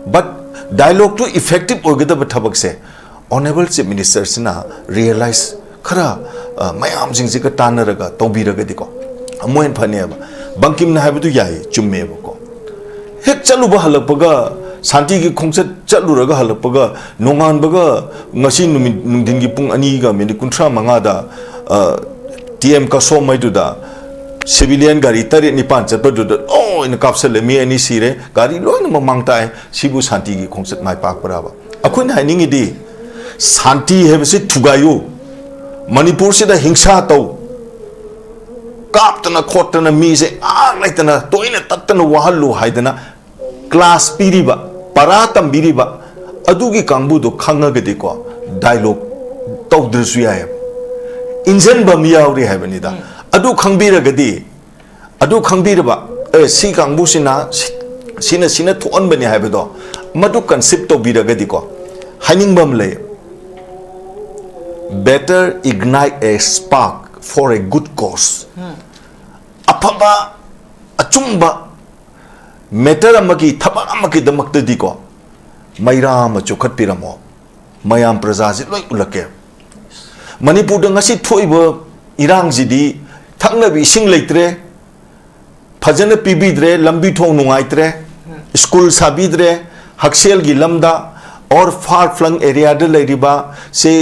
But ꯗꯥꯏꯂꯣꯒꯇꯨ ꯏꯐꯦꯛꯇꯤꯞ ꯑꯣꯏꯒꯗꯕ ꯊꯕꯛꯁꯦ ꯑꯣꯅꯔꯦꯕꯜ ꯆꯤꯐ ꯃꯤꯅꯤꯁꯇꯔꯁꯤꯅ ꯔꯤꯌꯦꯂꯥꯏꯁ ꯈꯔ, ꯑ, ꯃꯌꯥꯝꯁꯤꯡꯁꯤꯒ ꯇꯥꯟꯅꯔꯒ ꯇꯧꯕꯤꯔꯒꯗꯤꯀꯣ, ꯑꯃꯨꯛ ꯍꯦꯟꯅ ꯐꯅꯦꯕ꯫ ꯕꯪꯀꯤꯝꯅ ꯍꯥꯏꯕꯗꯨ ꯌꯥꯏꯌꯦ, ꯆꯨꯝꯃꯦꯕꯀꯣ꯫ ꯍꯦꯛ ꯆꯠꯂꯨꯕ ꯍꯜꯂꯛꯄꯒ, ꯁꯥꯟꯇꯤꯒꯤ ꯈꯣꯡꯆꯠ ꯆꯠꯂꯨꯔꯒ ꯍꯜꯂꯛꯄꯒ, ꯅꯣꯡꯉꯥꯟꯕꯒ ꯉꯁꯤ ꯅꯨꯃꯤꯠ ꯅꯨꯡꯊꯤꯟꯒꯤ ꯄꯨꯡ ꯑꯅꯤꯒ ꯃꯤꯅꯤꯠ ꯀꯨꯟꯊ꯭ꯔꯥ ꯃꯉꯥꯗ, ꯑ, ꯇꯤ ꯑꯦꯝ ꯀꯁꯣꯝ ꯍꯥꯏꯗꯨꯗ ꯁꯤꯚꯤꯂꯤꯌꯟ ꯒꯥꯔꯤ ꯇꯔꯦꯠ ꯅꯤꯄꯥꯟ ꯆꯠꯄꯗꯨꯗ ꯂꯣꯏꯅ ꯀꯥꯞꯁꯜꯂꯦ, ꯃꯤ ꯑꯅꯤ ꯁꯤꯔꯦ, ꯒꯥꯔꯤ ꯂꯣꯏꯅꯃꯛ ꯃꯥꯡ ꯇꯥꯛꯑꯦ꯫ ꯁꯤꯕꯨ ꯁꯥꯟꯇꯤꯒꯤ ꯈꯣꯡꯆꯠ ꯃꯥꯏ ꯄꯥꯛꯄ꯭ꯔꯥꯕ? ꯑꯩꯈꯣꯏꯅ ꯍꯥꯏꯅꯤꯡꯉꯤꯗꯤ, ꯁꯥꯟꯇꯤ ꯍꯥꯏꯕꯁꯤ ꯊꯨꯒꯥꯏꯌꯨ, ꯃꯅꯤꯄꯨꯔꯁꯤꯗ ꯍꯤꯡꯁꯥ ꯇꯧ, ꯀꯥꯞꯇꯅ ꯈꯣꯠꯇꯅ ꯃꯤꯁꯦ ꯉꯥꯏꯍꯥꯛ ꯂꯩꯇꯅ ꯇꯣꯏꯅ ꯇꯠꯇꯅ ꯋꯥꯍꯜꯂꯨ ꯍꯥꯏꯗꯅ ꯀ꯭ꯂꯥꯁ ꯄꯤꯔꯤꯕ, ꯄꯔꯥ ꯇꯝꯕꯤꯔꯤꯕ ꯑꯗꯨꯒꯤ ꯀꯥꯡꯕꯨꯗꯣ ꯈꯪꯉꯒꯗꯤꯀꯣ, ꯗꯥꯏꯂꯣꯒ ꯇꯧꯗ꯭ꯔꯁꯨ ꯌꯥꯏꯌꯦꯕ꯫ ꯏꯟꯖꯟꯕ ꯑꯃ ꯌꯥꯎꯔꯤ ꯍꯥꯏꯕꯅꯤꯗ꯫ ꯑꯗꯨ ꯈꯪꯕꯤꯔꯒꯗꯤ, ꯑꯗꯨ ꯈꯪꯕꯤꯔꯕ, ꯑꯦ, ꯁꯤ ꯀꯥꯡꯕꯨꯁꯤꯅ ꯁꯤ-, ꯁꯤꯅ, ꯁꯤꯅ ꯊꯣꯛꯍꯟꯕꯅꯤ ꯍꯥꯏꯕꯗꯣ ꯃꯗꯨ conceive ꯇꯧꯕꯤꯔꯒꯗꯤꯀꯣ, ꯍꯥꯏꯅꯤꯡꯕ ꯑꯃ ꯂꯩ: "Better ignite a spark for a good cause." ꯑꯐꯕ, ꯑꯆꯨꯝꯕ matter ꯑꯃꯒꯤ, ꯊꯕꯛ ꯑꯃꯒꯤꯗꯃꯛꯇꯗꯤꯀꯣ, ꯃꯩꯔꯥ ꯑꯃ ꯆꯨꯈꯠꯄꯤꯔꯝꯃꯣ, ꯃꯌꯥꯝ ꯄ꯭ꯔꯖꯥꯁꯤ ꯂꯣꯏ ꯎꯠꯂꯛꯀꯦ꯫ ꯃꯅꯤꯄꯨꯔꯗ ꯉꯁꯤ ꯊꯣꯛꯏꯕ ꯏꯔꯥꯡꯁꯤꯗꯤ ꯊꯛꯅꯕ ꯏꯁꯤꯡ ꯂꯩꯇ꯭ꯔꯦ, ꯐꯖꯅ ꯄꯤꯕꯤꯗ꯭ꯔꯦ, ꯂꯝꯕꯤ ꯊꯣꯡ ꯅꯨꯡꯉꯥꯏꯇ꯭ꯔꯦ, ꯁ꯭ꯀꯨꯜ ꯁꯥꯕꯤꯗ꯭ꯔꯦ, ꯍꯛꯁꯦꯜꯒꯤ ꯂꯝꯗ, or far flung areaꯗ ꯂꯩꯔꯤꯕ, ꯁꯤ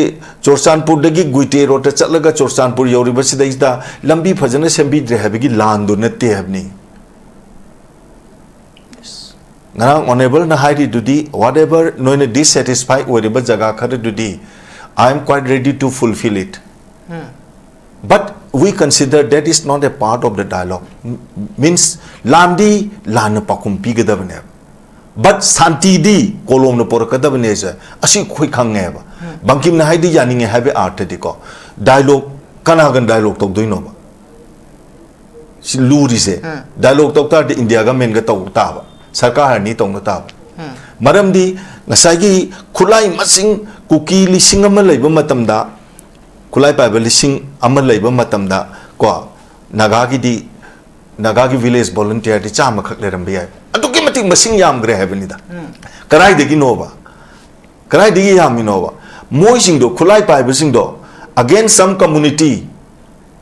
ꯆꯨꯔꯆꯥꯟꯄꯨꯔꯗꯒꯤ ꯒꯨꯏꯇꯦ ꯔꯣꯗꯇ ꯆꯠꯂꯒ ꯆꯨꯔꯆꯥꯟꯄꯨꯔ ꯌꯧꯔꯤꯕꯁꯤꯗꯩꯁꯤꯗ ꯂꯝꯕꯤ ꯐꯖꯅ ꯁꯦꯝꯕꯤꯗ꯭ꯔꯦ ꯍꯥꯏꯕꯒꯤ ꯂꯥꯟꯗꯨ ꯅꯠꯇꯦ ꯍꯥꯏꯕꯅꯤ꯫ ꯉꯔꯥꯡ Honourableꯅ ꯍꯥꯏꯔꯤꯗꯨꯗꯤ, whatever ꯅꯣꯏꯅ dissatisfy ꯑꯣꯏꯔꯤꯕ ꯖꯒꯥ ꯈꯔꯗꯨꯗꯤ, "I am quite ready to fulfill it." But we consider that is not a part of the dialogue. Means, ꯂꯥꯟꯗꯤ ꯂꯥꯟꯅ ꯄꯥꯎꯈꯨꯝ ꯄꯤꯒꯗꯕꯅꯦꯕ, but ꯁꯥꯟꯇꯤꯗꯤ ꯀꯣꯂꯣꯝꯅ ꯄꯣꯔꯛꯀꯗꯕꯅꯦꯁꯦ ꯑꯁꯤ ꯑꯩꯈꯣꯏ ꯈꯪꯉꯦꯕ꯫ ꯕꯪꯀꯤꯝꯅ ꯍꯥꯏꯗꯤ ꯌꯥꯅꯤꯡꯉꯦ ꯍꯥꯏꯕꯒꯤ ꯑꯥꯔꯊꯗꯤꯀꯣ, dialogue, ꯀꯅꯥꯒ dialogue ꯇꯧꯗꯣꯏꯅꯣꯕ? ꯁꯤ ꯂꯨꯔꯤꯁꯦ꯫ Dialogue ꯇꯧ ꯇꯥꯔꯗꯤ ꯏꯟꯗꯤꯌꯥꯒ ꯃꯦꯟꯒ ꯇꯧ ꯇꯥꯕ, ꯁꯔꯀꯥꯔ ꯑꯅꯤ ꯇꯧꯅ ꯇꯥꯕ꯫ ꯃꯔꯝꯗꯤ ꯉꯁꯥꯏꯒꯤ ꯈꯨꯠꯂꯥꯏ ꯃꯁꯤꯡ ꯀꯨꯀꯤ ꯂꯤꯁꯤꯡ ꯑꯃ ꯂꯩꯕ ꯃꯇꯝꯗ, ꯈꯨꯠꯂꯥꯏ ꯄꯥꯏꯕ ꯂꯤꯁꯤꯡ ꯑꯃ ꯂꯩꯕ ꯃꯇꯝꯗ ꯀꯣ, ꯅꯥꯒꯥꯒꯤꯗꯤ, ꯅꯥꯒꯥꯒꯤ village volunteerꯗꯤ ꯆꯥꯝꯃꯈꯛ ꯂꯩꯔꯝꯕ ꯌꯥꯏ꯫ ꯑꯗꯨꯛꯀꯤ ꯃꯇꯤꯛ ꯃꯁꯤꯡ ꯌꯥꯝꯈ꯭ꯔꯦ ꯍꯥꯏꯕꯅꯤꯗ꯫ ꯀꯗꯥꯏꯗꯒꯤꯅꯣꯕ? ꯀꯗꯥꯏꯗꯒꯤ ꯌꯥꯝꯃꯤꯅꯣꯕ? ꯃꯣꯏꯁꯤꯡꯗꯣ, ꯈꯨꯠꯂꯥꯏ ꯄꯥꯏꯕꯁꯤꯡꯗꯣ, against some community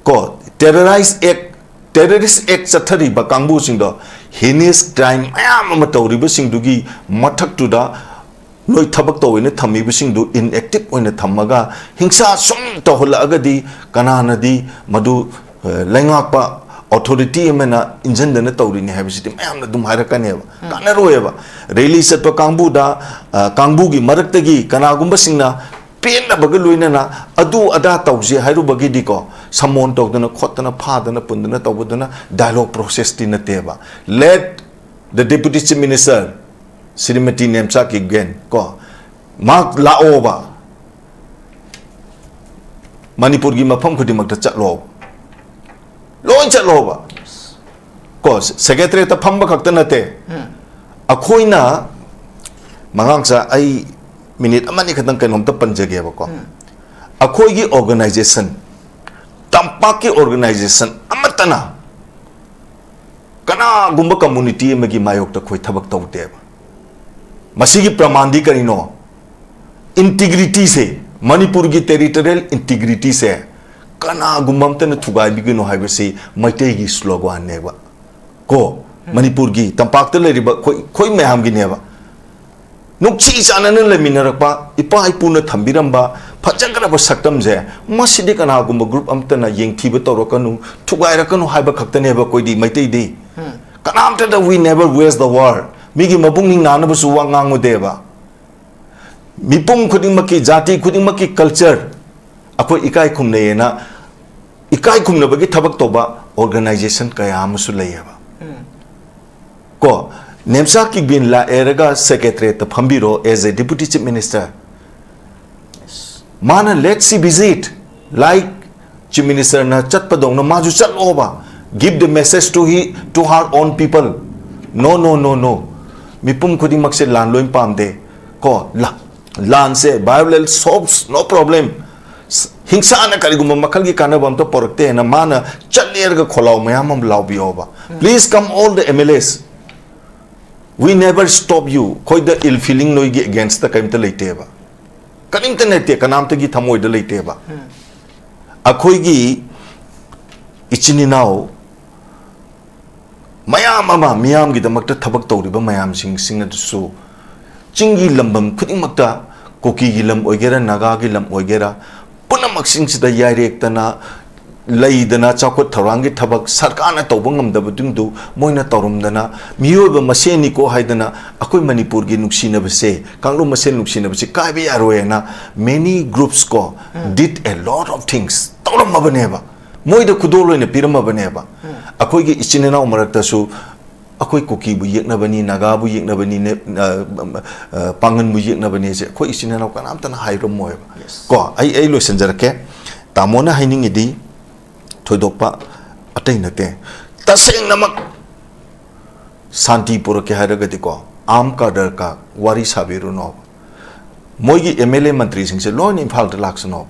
ꯀꯣ, terrorize act, terrorist act ꯆꯠꯊꯔꯤꯕ ꯀꯥꯡꯕꯨꯁꯤꯡꯗꯣ, heinous crime ꯃꯌꯥꯝ ꯑꯃ ꯇꯧꯔꯤꯕꯁꯤꯡꯗꯨꯒꯤ ꯃꯊꯛꯇꯨꯗ ꯅꯣꯏ ꯊꯕꯛ ꯇꯧꯋꯦꯅ ꯊꯝꯃꯤꯕꯁꯤꯡꯗꯨ inactive ꯑꯣꯏꯅ ꯊꯝꯃꯒ ꯍꯤꯡꯁꯥ ꯁꯨꯝ ꯇꯧꯍꯜꯂꯛꯑꯒꯗꯤ ꯀꯅꯥꯅꯗꯤ ꯃꯗꯨ, ꯑ, ꯂꯩꯉꯥꯛꯄ authority ꯑꯃꯅ ꯏꯟꯖꯟꯗꯅ ꯇꯧꯔꯤꯅꯤ ꯍꯥꯏꯕꯁꯤꯗꯤ ꯃꯌꯥꯝꯅ ꯑꯗꯨꯝ ꯍꯥꯏꯔꯛꯀꯅꯦꯕ꯫ ꯀꯥꯟꯅꯔꯣꯏꯕ꯫ Rally ꯆꯠꯄ ꯀꯥꯡꯕꯨꯗ, ꯑ, ꯀꯥꯡꯕꯨꯒꯤ ꯃꯔꯛꯇꯒꯤ ꯀꯅꯥꯒꯨꯝꯕꯁꯤꯡꯅ ꯄꯦꯟꯗꯕꯒ ꯂꯣꯏꯅꯅ ꯑꯗꯨ ꯑꯗꯥ ꯇꯧꯁꯦ ꯍꯥꯏꯔꯨꯕꯒꯤꯗꯤꯀꯣ, summon ꯇꯧꯗꯅ ꯈꯣꯠꯇꯅ ꯐꯥꯗꯅ ꯄꯨꯟꯗꯅ ꯇꯧꯕꯗꯨꯅ dialogue processꯇꯤ ꯅꯠꯇꯦꯕ꯫ Let the Deputy Chief Minister, Shrimati Nemcha Kipgen ꯀꯣ, ꯃꯍꯥꯛ ꯂꯥꯛꯑꯣꯕ꯫ ꯃꯅꯤꯄꯨꯔꯒꯤ ꯃꯐꯝ ꯈꯨꯗꯤꯡꯃꯛꯇ ꯆꯠꯂꯣ, ꯂꯣꯏ ꯆꯠꯂꯣꯕ꯫ ꯀꯣ, ꯁꯦꯀ꯭ꯔꯦꯇꯔꯤꯌꯦꯠꯇ ꯐꯝꯕ ꯈꯛꯇ ꯅꯠꯇꯦ꯫ ꯑꯩꯈꯣꯏꯅ, ꯃꯉꯥꯡꯆꯥ, ꯑꯩ ꯃꯤꯅꯤꯠ ꯑꯃꯅꯤ ꯈꯛꯇꯪ ꯀꯩꯅꯣꯝꯇ ꯄꯟꯖꯒꯦꯕꯀꯣ꯫ ꯑꯩꯈꯣꯏꯒꯤ ꯑꯣꯔꯒꯅꯥꯏꯖꯦꯁꯟ, ꯇꯝꯄꯥꯛꯀꯤ ꯑꯣꯔꯒꯅꯥꯏꯖꯦꯁꯟ ꯑꯃꯠꯇꯅ ꯀꯅꯥꯒꯨꯝꯕ ꯀꯝꯃꯨꯅꯤꯇꯤ ꯑꯃꯒꯤ ꯃꯥꯌꯣꯛꯇ ꯑꯩꯈꯣꯏ ꯊꯕꯛ ꯇꯧꯗꯦꯕ꯫ ꯃꯁꯤꯒꯤ ꯄ꯭ꯔꯃꯥꯟꯗꯤ ꯀꯔꯤꯅꯣ? ꯏꯟꯇꯤꯒ꯭ꯔꯤꯇꯤꯁꯦ, ꯃꯅꯤꯄꯨꯔꯒꯤ ꯇꯦꯔꯤꯇꯣꯔꯤꯌꯦꯜ ꯏꯟꯇꯤꯒ꯭ꯔꯤꯇꯤꯁꯦ ꯀꯅꯥꯒꯨꯝꯕ ꯑꯝꯇꯅ ꯊꯨꯒꯥꯏꯕꯤꯒꯅꯨ ꯍꯥꯏꯕꯁꯤ ꯃꯩꯇꯩꯒꯤ ꯁ꯭ꯂꯣꯒꯥꯟꯅꯦꯕ꯫ ꯀꯣ, ꯃꯅꯤꯄꯨꯔꯒꯤ ꯇꯝꯄꯥꯛꯇ ꯂꯩꯔꯤꯕ ꯑꯩꯈꯣꯏ, ꯑꯩꯈꯣꯏ ꯃꯌꯥꯝꯒꯤꯅꯦꯕ꯫ ꯅꯨꯡꯁꯤ ꯆꯥꯟꯅꯅ ꯂꯩꯃꯤꯟꯅꯔꯛꯄ, ꯏꯄꯥ ꯏꯄꯨꯅ ꯊꯝꯕꯤꯔꯝꯕ ꯐꯖꯈ꯭ꯔꯕ ꯁꯛꯇꯝꯁꯦ, ꯃꯁꯤꯗꯤ ꯀꯅꯥꯒꯨꯝꯕ ꯒ꯭ꯔꯨꯞ ꯑꯃꯠꯇꯅ ꯌꯦꯡꯊꯤꯕ ꯇꯧꯔꯛꯀꯅꯨ, ꯊꯨꯒꯥꯏꯔꯛꯀꯅꯨ ꯍꯥꯏꯕ ꯈꯛꯇꯅꯦꯕ ꯑꯩꯈꯣꯏꯗꯤ ꯃꯩꯇꯩꯗꯤ꯫ ꯀꯅꯥꯝꯇꯗ we never waste the word, ꯃꯤꯒꯤ ꯃꯄꯨꯛꯅꯤꯡ ꯅꯥꯅꯕꯁꯨ ꯋꯥ ꯉꯥꯡꯉꯨꯗꯦꯕ꯫ ꯃꯤꯄꯨꯝ ꯈꯨꯗꯤꯡꯃꯛꯀꯤ, ꯖꯥꯇꯤ ꯈꯨꯗꯤꯡꯃꯛꯀꯤ ꯀꯜꯆꯔ ꯑꯩꯈꯣꯏ ꯏꯀꯥꯏ ꯈꯨꯝꯅꯩꯌꯦꯅ, ꯏꯀꯥꯏ ꯈꯨꯝꯅꯕꯒꯤ ꯊꯕꯛ ꯇꯧꯕ ꯑꯣꯔꯒꯅꯥꯏꯖꯦꯁꯟ ꯀꯌꯥ ꯑꯃꯁꯨ ꯂꯩꯌꯦꯕ꯫ ꯀꯣ, Nemcha ꯀꯤꯛꯕꯤꯟ ꯂꯥꯛꯑꯦꯔꯒ ꯁꯦꯀ꯭ꯔꯦꯇꯔꯤꯌꯦꯠꯇ ꯐꯝꯕꯤꯔꯣ as a deputy chief minister꯫ ꯃꯥꯅ let she visit, like chief ministerꯅ ꯆꯠꯄꯗꯧꯅ ꯃꯥꯁꯨ ꯆꯠꯂꯣꯕ꯫ Give the message to he, to her own people. No, no, no, no. ꯃꯤꯄꯨꯝ ꯈꯨꯗꯤꯡꯃꯛꯁꯦ ꯂꯥꯟ ꯂꯣꯏ ꯄꯥꯝꯗꯦ꯫ ꯀꯣ, ꯂꯥ-, ꯂꯥꯟꯁꯦ, violence solves no problem. ꯍꯤꯡꯁꯥꯅ ꯀꯔꯤꯒꯨꯝꯕ ꯃꯈꯜꯒꯤ ꯀꯥꯟꯅꯕ ꯑꯝꯇ ꯄꯣꯔꯛꯇꯦꯅ ꯃꯥꯅ ꯆꯠꯂꯦꯔꯒ ꯈꯣꯜꯂꯥꯎ ꯃꯌꯥꯝ ꯑꯃ ꯂꯥꯎꯕꯤꯌꯣꯕ꯫ Please come all the M L As. We never stop you. ꯑꯩꯈꯣꯏꯗ ill feeling ꯅꯣꯏꯒꯤ againstꯇ ꯀꯔꯤꯝꯇ ꯂꯩꯇꯦꯕ꯫ ꯀꯔꯤꯝꯇ ꯂꯩꯇꯦ, ꯀꯅꯥꯝꯇꯒꯤ ꯊꯃꯣꯏꯗ ꯂꯩꯇꯦꯕ꯫ ꯑꯩꯈꯣꯏꯒꯤ ꯏꯆꯤꯟ ꯏꯅꯥꯎ ꯃꯌꯥꯝ ꯑꯃ ꯃꯤꯌꯥꯝꯒꯤꯗꯃꯛꯇ ꯊꯕꯛ ꯇꯧꯔꯤꯕ ꯃꯌꯥꯝꯁꯤꯡꯁꯤꯡ ꯑꯗꯨꯁꯨ ꯆꯤꯡꯒꯤ ꯂꯝꯗꯝ ꯈꯨꯗꯤꯡꯃꯛꯇ, ꯀꯨꯀꯤꯒꯤ ꯂꯝ ꯑꯣꯏꯒꯦꯔꯥ, ꯅꯥꯒꯥꯒꯤ ꯂꯝ ꯑꯣꯏꯒꯦꯔꯥ, ꯄꯨꯝꯅꯃꯛꯁꯤꯡꯁꯤꯗ ꯌꯥꯏꯔꯦꯛꯇꯅ, ꯂꯩꯗꯅ, ꯆꯥꯎꯈꯠ ꯊꯧꯔꯥꯡꯒꯤ ꯊꯕꯛ ꯁꯔꯀꯥꯔꯅ ꯇꯧꯕ ꯉꯝꯗꯕꯗꯨꯗꯨ ꯃꯣꯏꯅ ꯇꯧꯔꯝꯗꯅ, ꯃꯤꯑꯣꯏꯕ ꯃꯁꯦꯟꯅꯤꯀꯣ ꯍꯥꯏꯗꯅ ꯑꯩꯈꯣꯏ ꯃꯅꯤꯄꯨꯔꯒꯤ ꯅꯨꯡꯁꯤꯅꯕꯁꯦ, ꯀꯥꯡꯂꯨꯞ ꯃꯁꯦꯟ ꯅꯨꯡꯁꯤꯅꯕꯁꯦ ꯀꯥꯏꯕ ꯌꯥꯔꯣꯏꯅ many groups ꯀꯣ, did a lot of things, ꯇꯧꯔꯝꯃꯕꯅꯦꯕ, ꯃꯣꯏꯗ ꯈꯨꯗꯣꯜ ꯑꯣꯏꯅ ꯄꯤꯔꯝꯃꯕꯅꯦꯕ꯫ ꯑꯩꯈꯣꯏꯒꯤ ꯏꯆꯤꯟ ꯏꯅꯥꯎ ꯃꯔꯛꯇꯁꯨ ꯑꯩꯈꯣꯏ ꯀꯨꯀꯤꯕꯨ ꯌꯦꯛꯅꯕꯅꯤ, ꯅꯥꯒꯥꯕꯨ ꯌꯦꯛꯅꯕꯅꯤ, ꯅꯦ-, ꯑ, ꯑ, ꯄꯥꯡꯒꯟꯕꯨ ꯌꯦꯛꯅꯕꯅꯤ ꯁꯦ ꯑꯩꯈꯣꯏ ꯏꯆꯤꯟ ꯏꯅꯥꯎ ꯀꯅꯥꯝꯇꯅ ꯍꯥꯏꯔꯝꯃꯣꯏꯕ꯫ ꯀꯣ, ꯑꯩ, ꯑꯩ ꯂꯣꯏꯁꯤꯟꯖꯔꯛꯀꯦ꯫ ꯇꯥꯃꯣꯅ ꯍꯥꯏꯅꯤꯡꯉꯤꯗꯤ ꯊꯣꯏꯗꯣꯛꯄ ꯑꯇꯩ ꯅꯠꯇꯦ꯫ ꯇꯁꯦꯡꯅꯃꯛ ꯁꯥꯟꯇꯤ ꯄꯨꯔꯛꯀꯦ ꯍꯥꯏꯔꯒꯗꯤꯀꯣ, ꯑꯥꯝ ꯀꯥꯗꯔꯒ ꯋꯥꯔꯤ ꯁꯥꯕꯤꯔꯨꯅꯣ꯫ ꯃꯣꯏꯒꯤ ꯑꯦꯝ ꯑꯦꯜ ꯑꯦ ꯃꯟꯇ꯭ꯔꯤꯁꯤꯡꯁꯦ ꯂꯣꯏꯅ ꯏꯝꯐꯥꯜꯗ ꯂꯥꯛꯁꯅꯣ꯫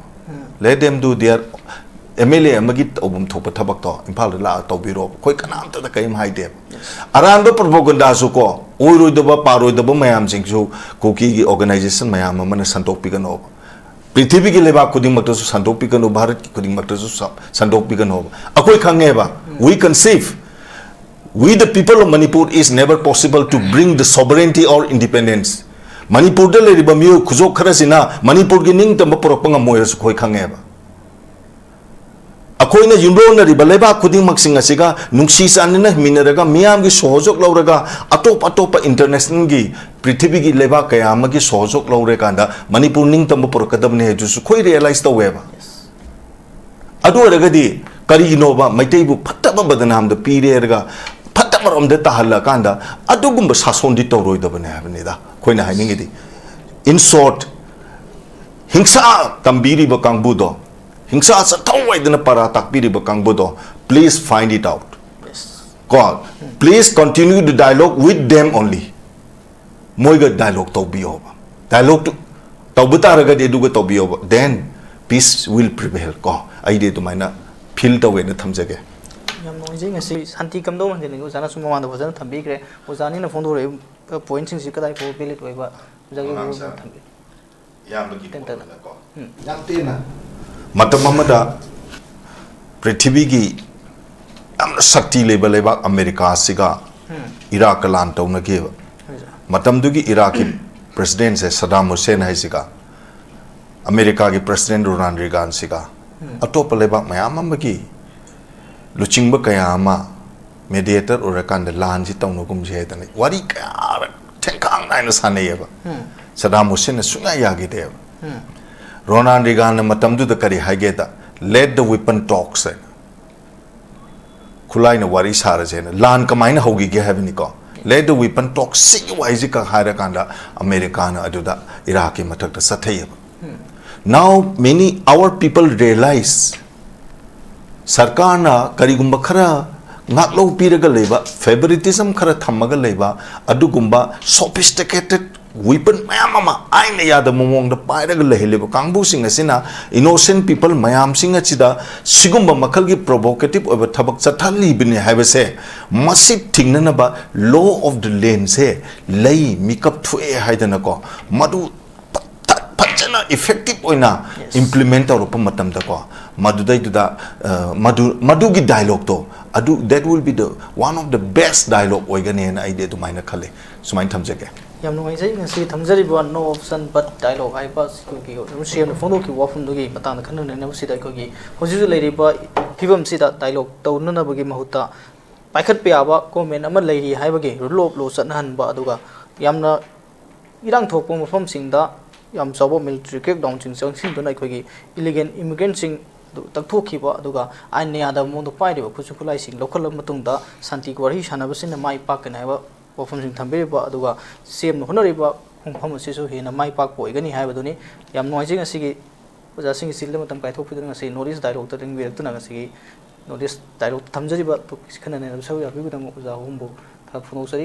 Let them do their, M L A ꯑꯃꯒꯤ ꯇꯧꯐꯝ ꯊꯣꯛꯄ ꯊꯕꯛꯇꯣ ꯏꯝꯐꯥꯜꯗ ꯂꯥꯛꯑ ꯇꯧꯕꯤꯔꯣ꯫ ꯑꯩꯈꯣꯏ ꯀꯅꯥꯝꯇꯗ ꯀꯔꯤꯝ ꯍꯥꯏꯗꯦꯕ꯫ ꯑꯔꯥꯟꯕ ꯄ꯭ꯔꯣꯄꯣꯒꯟꯗꯥꯁꯨ ꯀꯣ, ꯑꯣꯏꯔꯣꯏꯗꯕ ꯄꯥꯔꯣꯏꯗꯕ ꯃꯌꯥꯝꯁꯤꯡꯁꯨ ꯀꯨꯀꯤꯒꯤ ꯑꯣꯔꯒꯅꯥꯏꯖꯦꯁꯟ ꯃꯌꯥꯝ ꯑꯃꯅ ꯁꯟꯗꯣꯛꯄꯤꯒꯅꯣꯕ꯫ ꯄ꯭ꯔꯤꯊꯤꯕꯤꯒꯤ ꯂꯩꯕꯥꯛ ꯈꯨꯗꯤꯡꯃꯛꯇꯁꯨ ꯁꯟꯗꯣꯛꯄꯤꯒꯅꯨ, ꯚꯥꯔꯠꯀꯤ ꯈꯨꯗꯤꯡꯃꯛꯇꯁꯨ ꯁ-, ꯁꯟꯗꯣꯛꯄꯤꯒꯅꯣꯕ꯫ ꯑꯩꯈꯣꯏ ꯈꯪꯉꯦꯕ, we conceive, we the people of Manipur is never possible to bring the sovereignty or independence. ꯃꯅꯤꯄꯨꯔꯗ ꯂꯩꯔꯤꯕ ꯃꯤꯑꯣꯏ ꯈꯨꯖꯣꯞ ꯈꯔꯁꯤꯅ ꯃꯅꯤꯄꯨꯔꯒꯤ ꯅꯤꯡꯇꯝꯕ ꯄꯨꯔꯛꯄ ꯉꯝꯃꯣꯏ ꯍꯥꯏꯁꯨ ꯑꯩꯈꯣꯏ ꯈꯪꯉꯦꯕ꯫ ꯑꯩꯈꯣꯏꯅ ꯌꯨꯝꯂꯣꯟꯅꯔꯤꯕ ꯂꯩꯕꯥꯛ ꯈꯨꯗꯤꯡꯃꯛꯁꯤꯡ ꯑꯁꯤꯒ ꯅꯨꯡꯁꯤ ꯆꯥꯟꯅꯅ ꯍꯤꯡꯃꯤꯟꯅꯔꯒ, ꯃꯤꯌꯥꯝꯒꯤ ꯁꯣꯍꯣꯖꯣꯛ ꯂꯧꯔꯒ, ꯑꯇꯣꯞ ꯑꯇꯣꯞꯄ ꯏꯟꯇꯔꯅꯦꯁꯅꯦꯜꯒꯤ, ꯄ꯭ꯔꯤꯊꯤꯕꯤꯒꯤ ꯂꯩꯕꯥꯛ ꯀꯌꯥ ꯑꯃꯒꯤ ꯁꯣꯍꯣꯖꯣꯛ ꯂꯧꯔꯀꯥꯟꯗ ꯃꯅꯤꯄꯨꯔ ꯅꯤꯡꯇꯝꯕ ꯄꯨꯔꯛꯀꯗꯕꯅꯤ ꯍꯥꯏꯗꯨꯁꯨ ꯑꯩꯈꯣꯏ ꯔꯤꯌꯦꯂꯥꯏꯁ ꯇꯧꯋꯦꯕ꯫ ꯑꯗꯨ ꯑꯣꯏꯔꯒꯗꯤ ꯀꯔꯤꯒꯤꯅꯣꯕ ꯃꯩꯇꯩꯕꯨ ꯐꯠꯇꯕ ꯕꯗꯅꯥꯝꯗ ꯄꯤꯔꯦꯔꯒ ꯐꯠꯇꯕꯔꯣꯝꯗ ꯇꯥꯍꯜꯂꯀꯥꯟꯗ ꯑꯗꯨꯒꯨꯝꯕ ꯁꯥꯁꯣꯟꯗꯤ ꯇꯧꯔꯣꯏꯗꯕꯅꯦ ꯍꯥꯏꯕꯅꯤꯗ ꯑꯩꯈꯣꯏꯅ ꯍꯥꯏꯅꯤꯡꯉꯤꯗꯤ꯫ In short, ꯍꯤꯡꯁꯥ ꯇꯝꯕꯤꯔꯤꯕ ꯀꯥꯡꯕꯨꯗꯣ, ꯍꯤꯡꯁꯥ ꯆꯠꯊꯧ ꯍꯥꯏꯗꯅ ꯄꯔꯥ ꯇꯥꯛꯄꯤꯔꯤꯕ ꯀꯥꯡꯕꯨꯗꯣ, please find it out. ꯀꯣ, please continue the dialogue with them only. ꯃꯣꯏꯒ ꯗꯥꯏꯂꯣꯛ ꯇꯧꯕꯤꯌꯣꯕ꯫ ꯗꯥꯏꯂꯣꯛꯇꯨ ꯇꯧꯕ ꯇꯥꯔꯒꯗꯤ ꯑꯗꯨꯒ ꯇꯧꯕꯤꯌꯣꯕ, then peace will prevail꯫ ꯀꯣ, ꯑꯩꯗꯤ ꯑꯗꯨꯃꯥꯏꯅ ꯐꯤꯜ ꯇꯧꯋꯦꯅ ꯊꯝꯖꯒꯦ꯫ ꯌꯥꯝ ꯅꯨꯡꯉꯥꯏꯖꯩ꯫ ꯉꯁꯤ ꯁꯥꯟꯇꯤ ꯀꯝꯗꯧꯅ ꯍꯟꯖꯤꯜꯂꯤꯅꯣ ꯑꯣꯖꯥꯅꯁꯨ ꯃꯃꯥꯡꯗ ꯐꯖꯅ ꯊꯝꯕꯤꯈ꯭ꯔꯦ꯫ ꯑꯣꯖꯥꯅꯤꯅ ꯐꯣꯡꯗꯣꯔꯛꯏꯕ ꯄꯣꯏꯟꯠꯁꯤꯡꯁꯤ ꯀꯗꯥꯏ ꯐꯥꯎꯕ ꯚꯦꯂꯤꯗ ꯑꯣꯏꯕ ꯑꯣꯖꯥꯒꯤ ꯃꯃꯥꯡ ꯋꯥꯔꯣꯜ ꯆꯥ- ꯊꯝꯕꯤꯌꯨ꯫ ꯏꯌꯥꯝꯕꯒꯤ ꯇꯦꯟꯇꯛꯅ꯫ ꯄꯣꯠꯇꯨꯅꯀꯣ꯫ ꯎꯝ꯫ ꯌꯥꯝ ꯇꯦꯟꯅ, ꯃꯇꯝ ꯑꯃꯗ ꯄ꯭ꯔꯤꯊꯤꯕꯤꯒꯤ ꯌꯥꯝꯅ ꯁꯛꯇꯤ ꯂꯩꯕ ꯂꯩꯕꯥꯛ ꯑꯃꯦꯔꯤꯀꯥꯁꯤꯒ ꯎꯝ꯫ ꯏꯔꯥꯛꯀ ꯂꯥꯟ ꯇꯧꯅꯈꯤꯕ꯫ ꯍꯣꯏ ꯁꯥꯔ꯫ ꯃꯇꯝꯗꯨꯒꯤ ꯏꯔꯥꯛꯀꯤ ꯄ꯭ꯔꯦꯁꯤꯗꯦꯟꯁꯦ ꯁꯗꯥꯝ ꯍꯨꯁꯦꯟ ꯍꯥꯏꯁꯤꯒ ꯑꯃꯦꯔꯤꯀꯥꯒꯤ ꯄ꯭ꯔꯦꯁꯤꯗꯦꯟ ꯔꯣꯅꯥꯜ ꯔꯤꯒꯥꯟꯁꯤꯒ ꯎꯝ꯫ ꯑꯇꯣꯞꯄ ꯂꯩꯕꯥꯛ ꯃꯌꯥꯝ ꯑꯃꯒꯤ ꯂꯨꯆꯤꯡꯕ ꯀꯌꯥ ꯑꯃ ꯃꯦꯗꯤꯌꯦꯇꯔ ꯑꯣꯏꯔꯀꯥꯟꯗ ꯂꯥꯟꯁꯤ ꯇꯧꯅꯒꯨꯝꯁꯤ ꯍꯥꯏꯗꯅ ꯋꯥꯔꯤ ꯀꯌꯥ ꯊꯦꯡꯈꯥꯡ ꯅꯥꯏꯅ ꯁꯥꯟꯅꯩꯌꯦꯕ꯫ ꯎꯝ꯫ ꯁꯗꯥꯝ ꯍꯨꯁꯦꯟꯅ ꯁꯨꯡꯌꯥ ꯌꯥꯈꯤꯗꯦꯕ꯫ ꯎꯝ꯫ ꯔꯣꯅꯥꯜ ꯔꯤꯒꯥꯟꯅ ꯃꯇꯝꯗꯨꯗ ꯀꯔꯤ ꯍꯥꯏꯒꯦꯗ, "Let the weapon talks" ꯍꯥꯏꯅ, "ꯈꯨꯠꯂꯥꯏꯅ ꯋꯥꯔꯤ ꯁꯥꯔꯁꯦꯅ", ꯂꯥꯟ ꯀꯃꯥꯏꯅ ꯍꯧꯈꯤꯒꯦ ꯍꯥꯏꯕꯅꯤꯀꯣ꯫ "Let the weapon talk" ꯁꯤꯒꯤ ꯋꯥꯍꯩꯁꯤ ꯈꯛ ꯍꯥꯏꯔꯀꯥꯟꯗ ꯑꯃꯦꯔꯤꯀꯥꯅ ꯑꯗꯨꯗ ꯏꯔꯥꯛꯀꯤ ꯃꯊꯛꯇ ꯆꯠꯊꯩꯑꯕ꯫ ꯎꯝ꯫ Now many our people realize ꯁꯔꯀꯥꯔꯅ ꯀꯔꯤꯒꯨꯝꯕ ꯈꯔ ꯉꯥꯛꯂꯧ ꯄꯤꯔꯒ ꯂꯩꯕ, ꯐꯦꯕꯔꯤꯇꯤꯖꯝ ꯈꯔ ꯊꯝꯃꯒ ꯂꯩꯕ, ꯑꯗꯨꯒꯨꯝꯕ ꯁꯣꯐꯤꯁꯇꯤꯀꯦꯇꯦꯠ ꯋꯤꯄꯟ ꯃꯌꯥꯝ ꯑꯃ ꯑꯥꯏꯟꯅ ꯌꯥꯗꯕ ꯃꯑꯣꯡꯗ ꯄꯥꯏꯔꯒ ꯂꯩꯍꯜꯂꯤꯕ ꯀꯥꯡꯕꯨꯁꯤꯡ ꯑꯁꯤꯅ ꯏꯅꯣꯁꯦꯟ ꯄꯤꯄꯜ ꯃꯌꯥꯝꯁꯤꯡ ꯑꯁꯤꯗ ꯁꯤꯒꯨꯝꯕ ꯃꯈꯜꯒꯤ ꯄ꯭ꯔꯣꯚꯣꯀꯦꯇꯤꯞ ꯑꯣꯏꯕ ꯊꯕꯛ ꯆꯠꯊꯍꯜꯂꯤꯕꯅꯤ ꯍꯥꯏꯕꯁꯦ, ꯃꯁꯤ ꯊꯤꯡꯅꯅꯕ ꯂꯣ ꯑꯣꯐ ꯗ ꯂꯦꯟꯁꯦ ꯂꯩ, ꯃꯤꯀꯞ ꯊꯣꯛꯑꯦ ꯍꯥꯏꯗꯅꯀꯣ, ꯃꯗꯨ ꯐ-, ꯐꯖꯅ ꯏꯐꯦꯛꯇꯤꯞ ꯑꯣꯏꯅ ꯏꯝꯄ꯭ꯂꯤꯃꯦꯟ ꯇꯧꯔꯛꯄ ꯃꯇꯝꯗꯀꯣ, ꯃꯗꯨꯗꯩꯗꯨꯗ, ꯑ, ꯃꯗꯨ, ꯃꯗꯨꯒꯤ ꯗꯥꯏꯂꯣꯛꯇꯣ, ꯑꯗꯨ, that will be the one of the best dialogue ꯑꯣꯏꯒꯅꯦꯅ ꯑꯩꯗꯤ ꯑꯗꯨꯃꯥꯏꯅ ꯈꯜꯂꯦ, ꯁꯨꯃꯥꯏꯅ ꯊꯝꯖꯒꯦ꯫ ꯌꯥꯝ ꯅꯨꯡꯉꯥꯏꯖꯩ꯫ ꯉꯁꯤ ꯊꯝꯖꯔꯤꯕ "No option but dialogue" ꯍꯥꯏꯕ ꯑꯩꯈꯣꯏꯒꯤ ꯁꯤ ꯑꯦꯝꯅ ꯐꯣꯡꯗꯣꯛꯈꯤꯕ ꯋꯥꯐꯝꯗꯨꯒꯤ ꯃꯇꯥꯡꯗ ꯈꯟꯅ ꯅꯩꯅꯕꯁꯤꯗ, ꯑꯩꯈꯣꯏꯒꯤ ꯍꯧꯖꯤꯛ ꯍꯧꯖꯤꯛ ꯂꯩꯔꯤꯕ ꯐꯤꯕꯝꯁꯤꯗ ꯗꯥꯏꯂꯣꯛ ꯇꯧꯅꯅꯕꯒꯤ ꯃꯍꯨꯠꯇ ꯄꯥꯏꯈꯠꯄ ꯌꯥꯕ ꯒꯣꯔꯃꯦꯟ ꯑꯃ ꯂꯩꯔꯤ ꯍꯥꯏꯕꯒꯤ ꯔꯨꯜ ꯑꯣꯐ ꯂꯣ ꯆꯠꯅꯍꯟꯕ, ꯑꯗꯨꯒ ꯌꯥꯝꯅ ꯏꯔꯥꯡ ꯊꯣꯛꯄ ꯃꯐꯝꯁꯤꯡꯗ ꯌꯥꯝ ꯆꯥꯎꯕ ꯃꯤꯂꯤꯇꯔꯤ ꯀ꯭ꯔꯦꯛꯗꯥꯎꯟꯁꯤꯡ ꯆꯪꯁꯤꯟꯗꯨꯅ ꯑꯩꯈꯣꯏꯒꯤ ꯏꯂꯤꯒꯦꯜ ꯏꯃꯤꯒ꯭ꯔꯦꯟꯁꯤꯡ ꯑꯗꯨ ꯇꯛꯊꯣꯛꯈꯤꯕ, ꯑꯗꯨꯒ ꯑꯥꯏꯟꯅ ꯌꯥꯗꯕ ꯃꯑꯣꯡꯗ ꯄꯥꯏꯔꯤꯕ ꯈꯨꯠꯁꯨ ꯈꯨꯠꯂꯥꯏꯁꯤꯡ ꯂꯧꯈꯠꯂꯕ ꯃꯇꯨꯡꯗ ꯁꯥꯟꯇꯤꯒꯤ ꯋꯥꯔꯤ ꯁꯥꯟꯅꯕꯁꯤꯅ ꯃꯥꯏ ꯄꯥꯛꯀꯅꯤ ꯍꯥꯏꯕ ꯋꯥꯐꯝꯁꯤꯡ ꯊꯝꯕꯤꯔꯤꯕ, ꯑꯗꯨꯒ ꯁꯤ ꯑꯦꯝꯅ ꯍꯣꯠꯅꯔꯤꯕ ꯈꯣꯡꯐꯝ ꯑꯁꯤꯁꯨ ꯍꯦꯟꯅ ꯃꯥꯏ ꯄꯥꯛꯄ ꯑꯣꯏꯒꯅꯤ ꯍꯥꯏꯕꯗꯨꯅꯤ꯫ ꯌꯥꯝ ꯅꯨꯡꯉꯥꯏꯖꯩ ꯉꯁꯤꯒꯤ ꯑꯣꯖꯥꯁꯤꯡꯒꯤ ꯆꯤꯜꯂꯕ ꯃꯇꯝ ꯀꯥꯏꯊꯣꯛꯄꯤꯗꯨꯅ ꯉꯁꯤ ꯅꯣꯔꯠ ꯏꯁ ꯗꯥꯏꯂꯣꯛꯇ ꯆꯪꯕꯤꯔꯛꯇꯨꯅ ꯉꯁꯤꯒꯤ ꯅꯣꯔꯠ ꯏꯁ ꯗꯥꯏꯂꯣꯛꯇ ꯊꯝꯖꯔꯤꯕ ꯇꯣꯄꯤꯛꯁꯤ ꯈꯟꯅ ꯅꯩꯅꯕ ꯁꯔꯨꯛ ꯌꯥꯕꯤꯕꯒꯤꯗꯃꯛ ꯑꯣꯖꯥ ꯑꯍꯨꯝꯕꯨ ꯊꯥꯒꯠ ꯐꯣꯡꯗꯣꯛꯆꯔꯤ꯫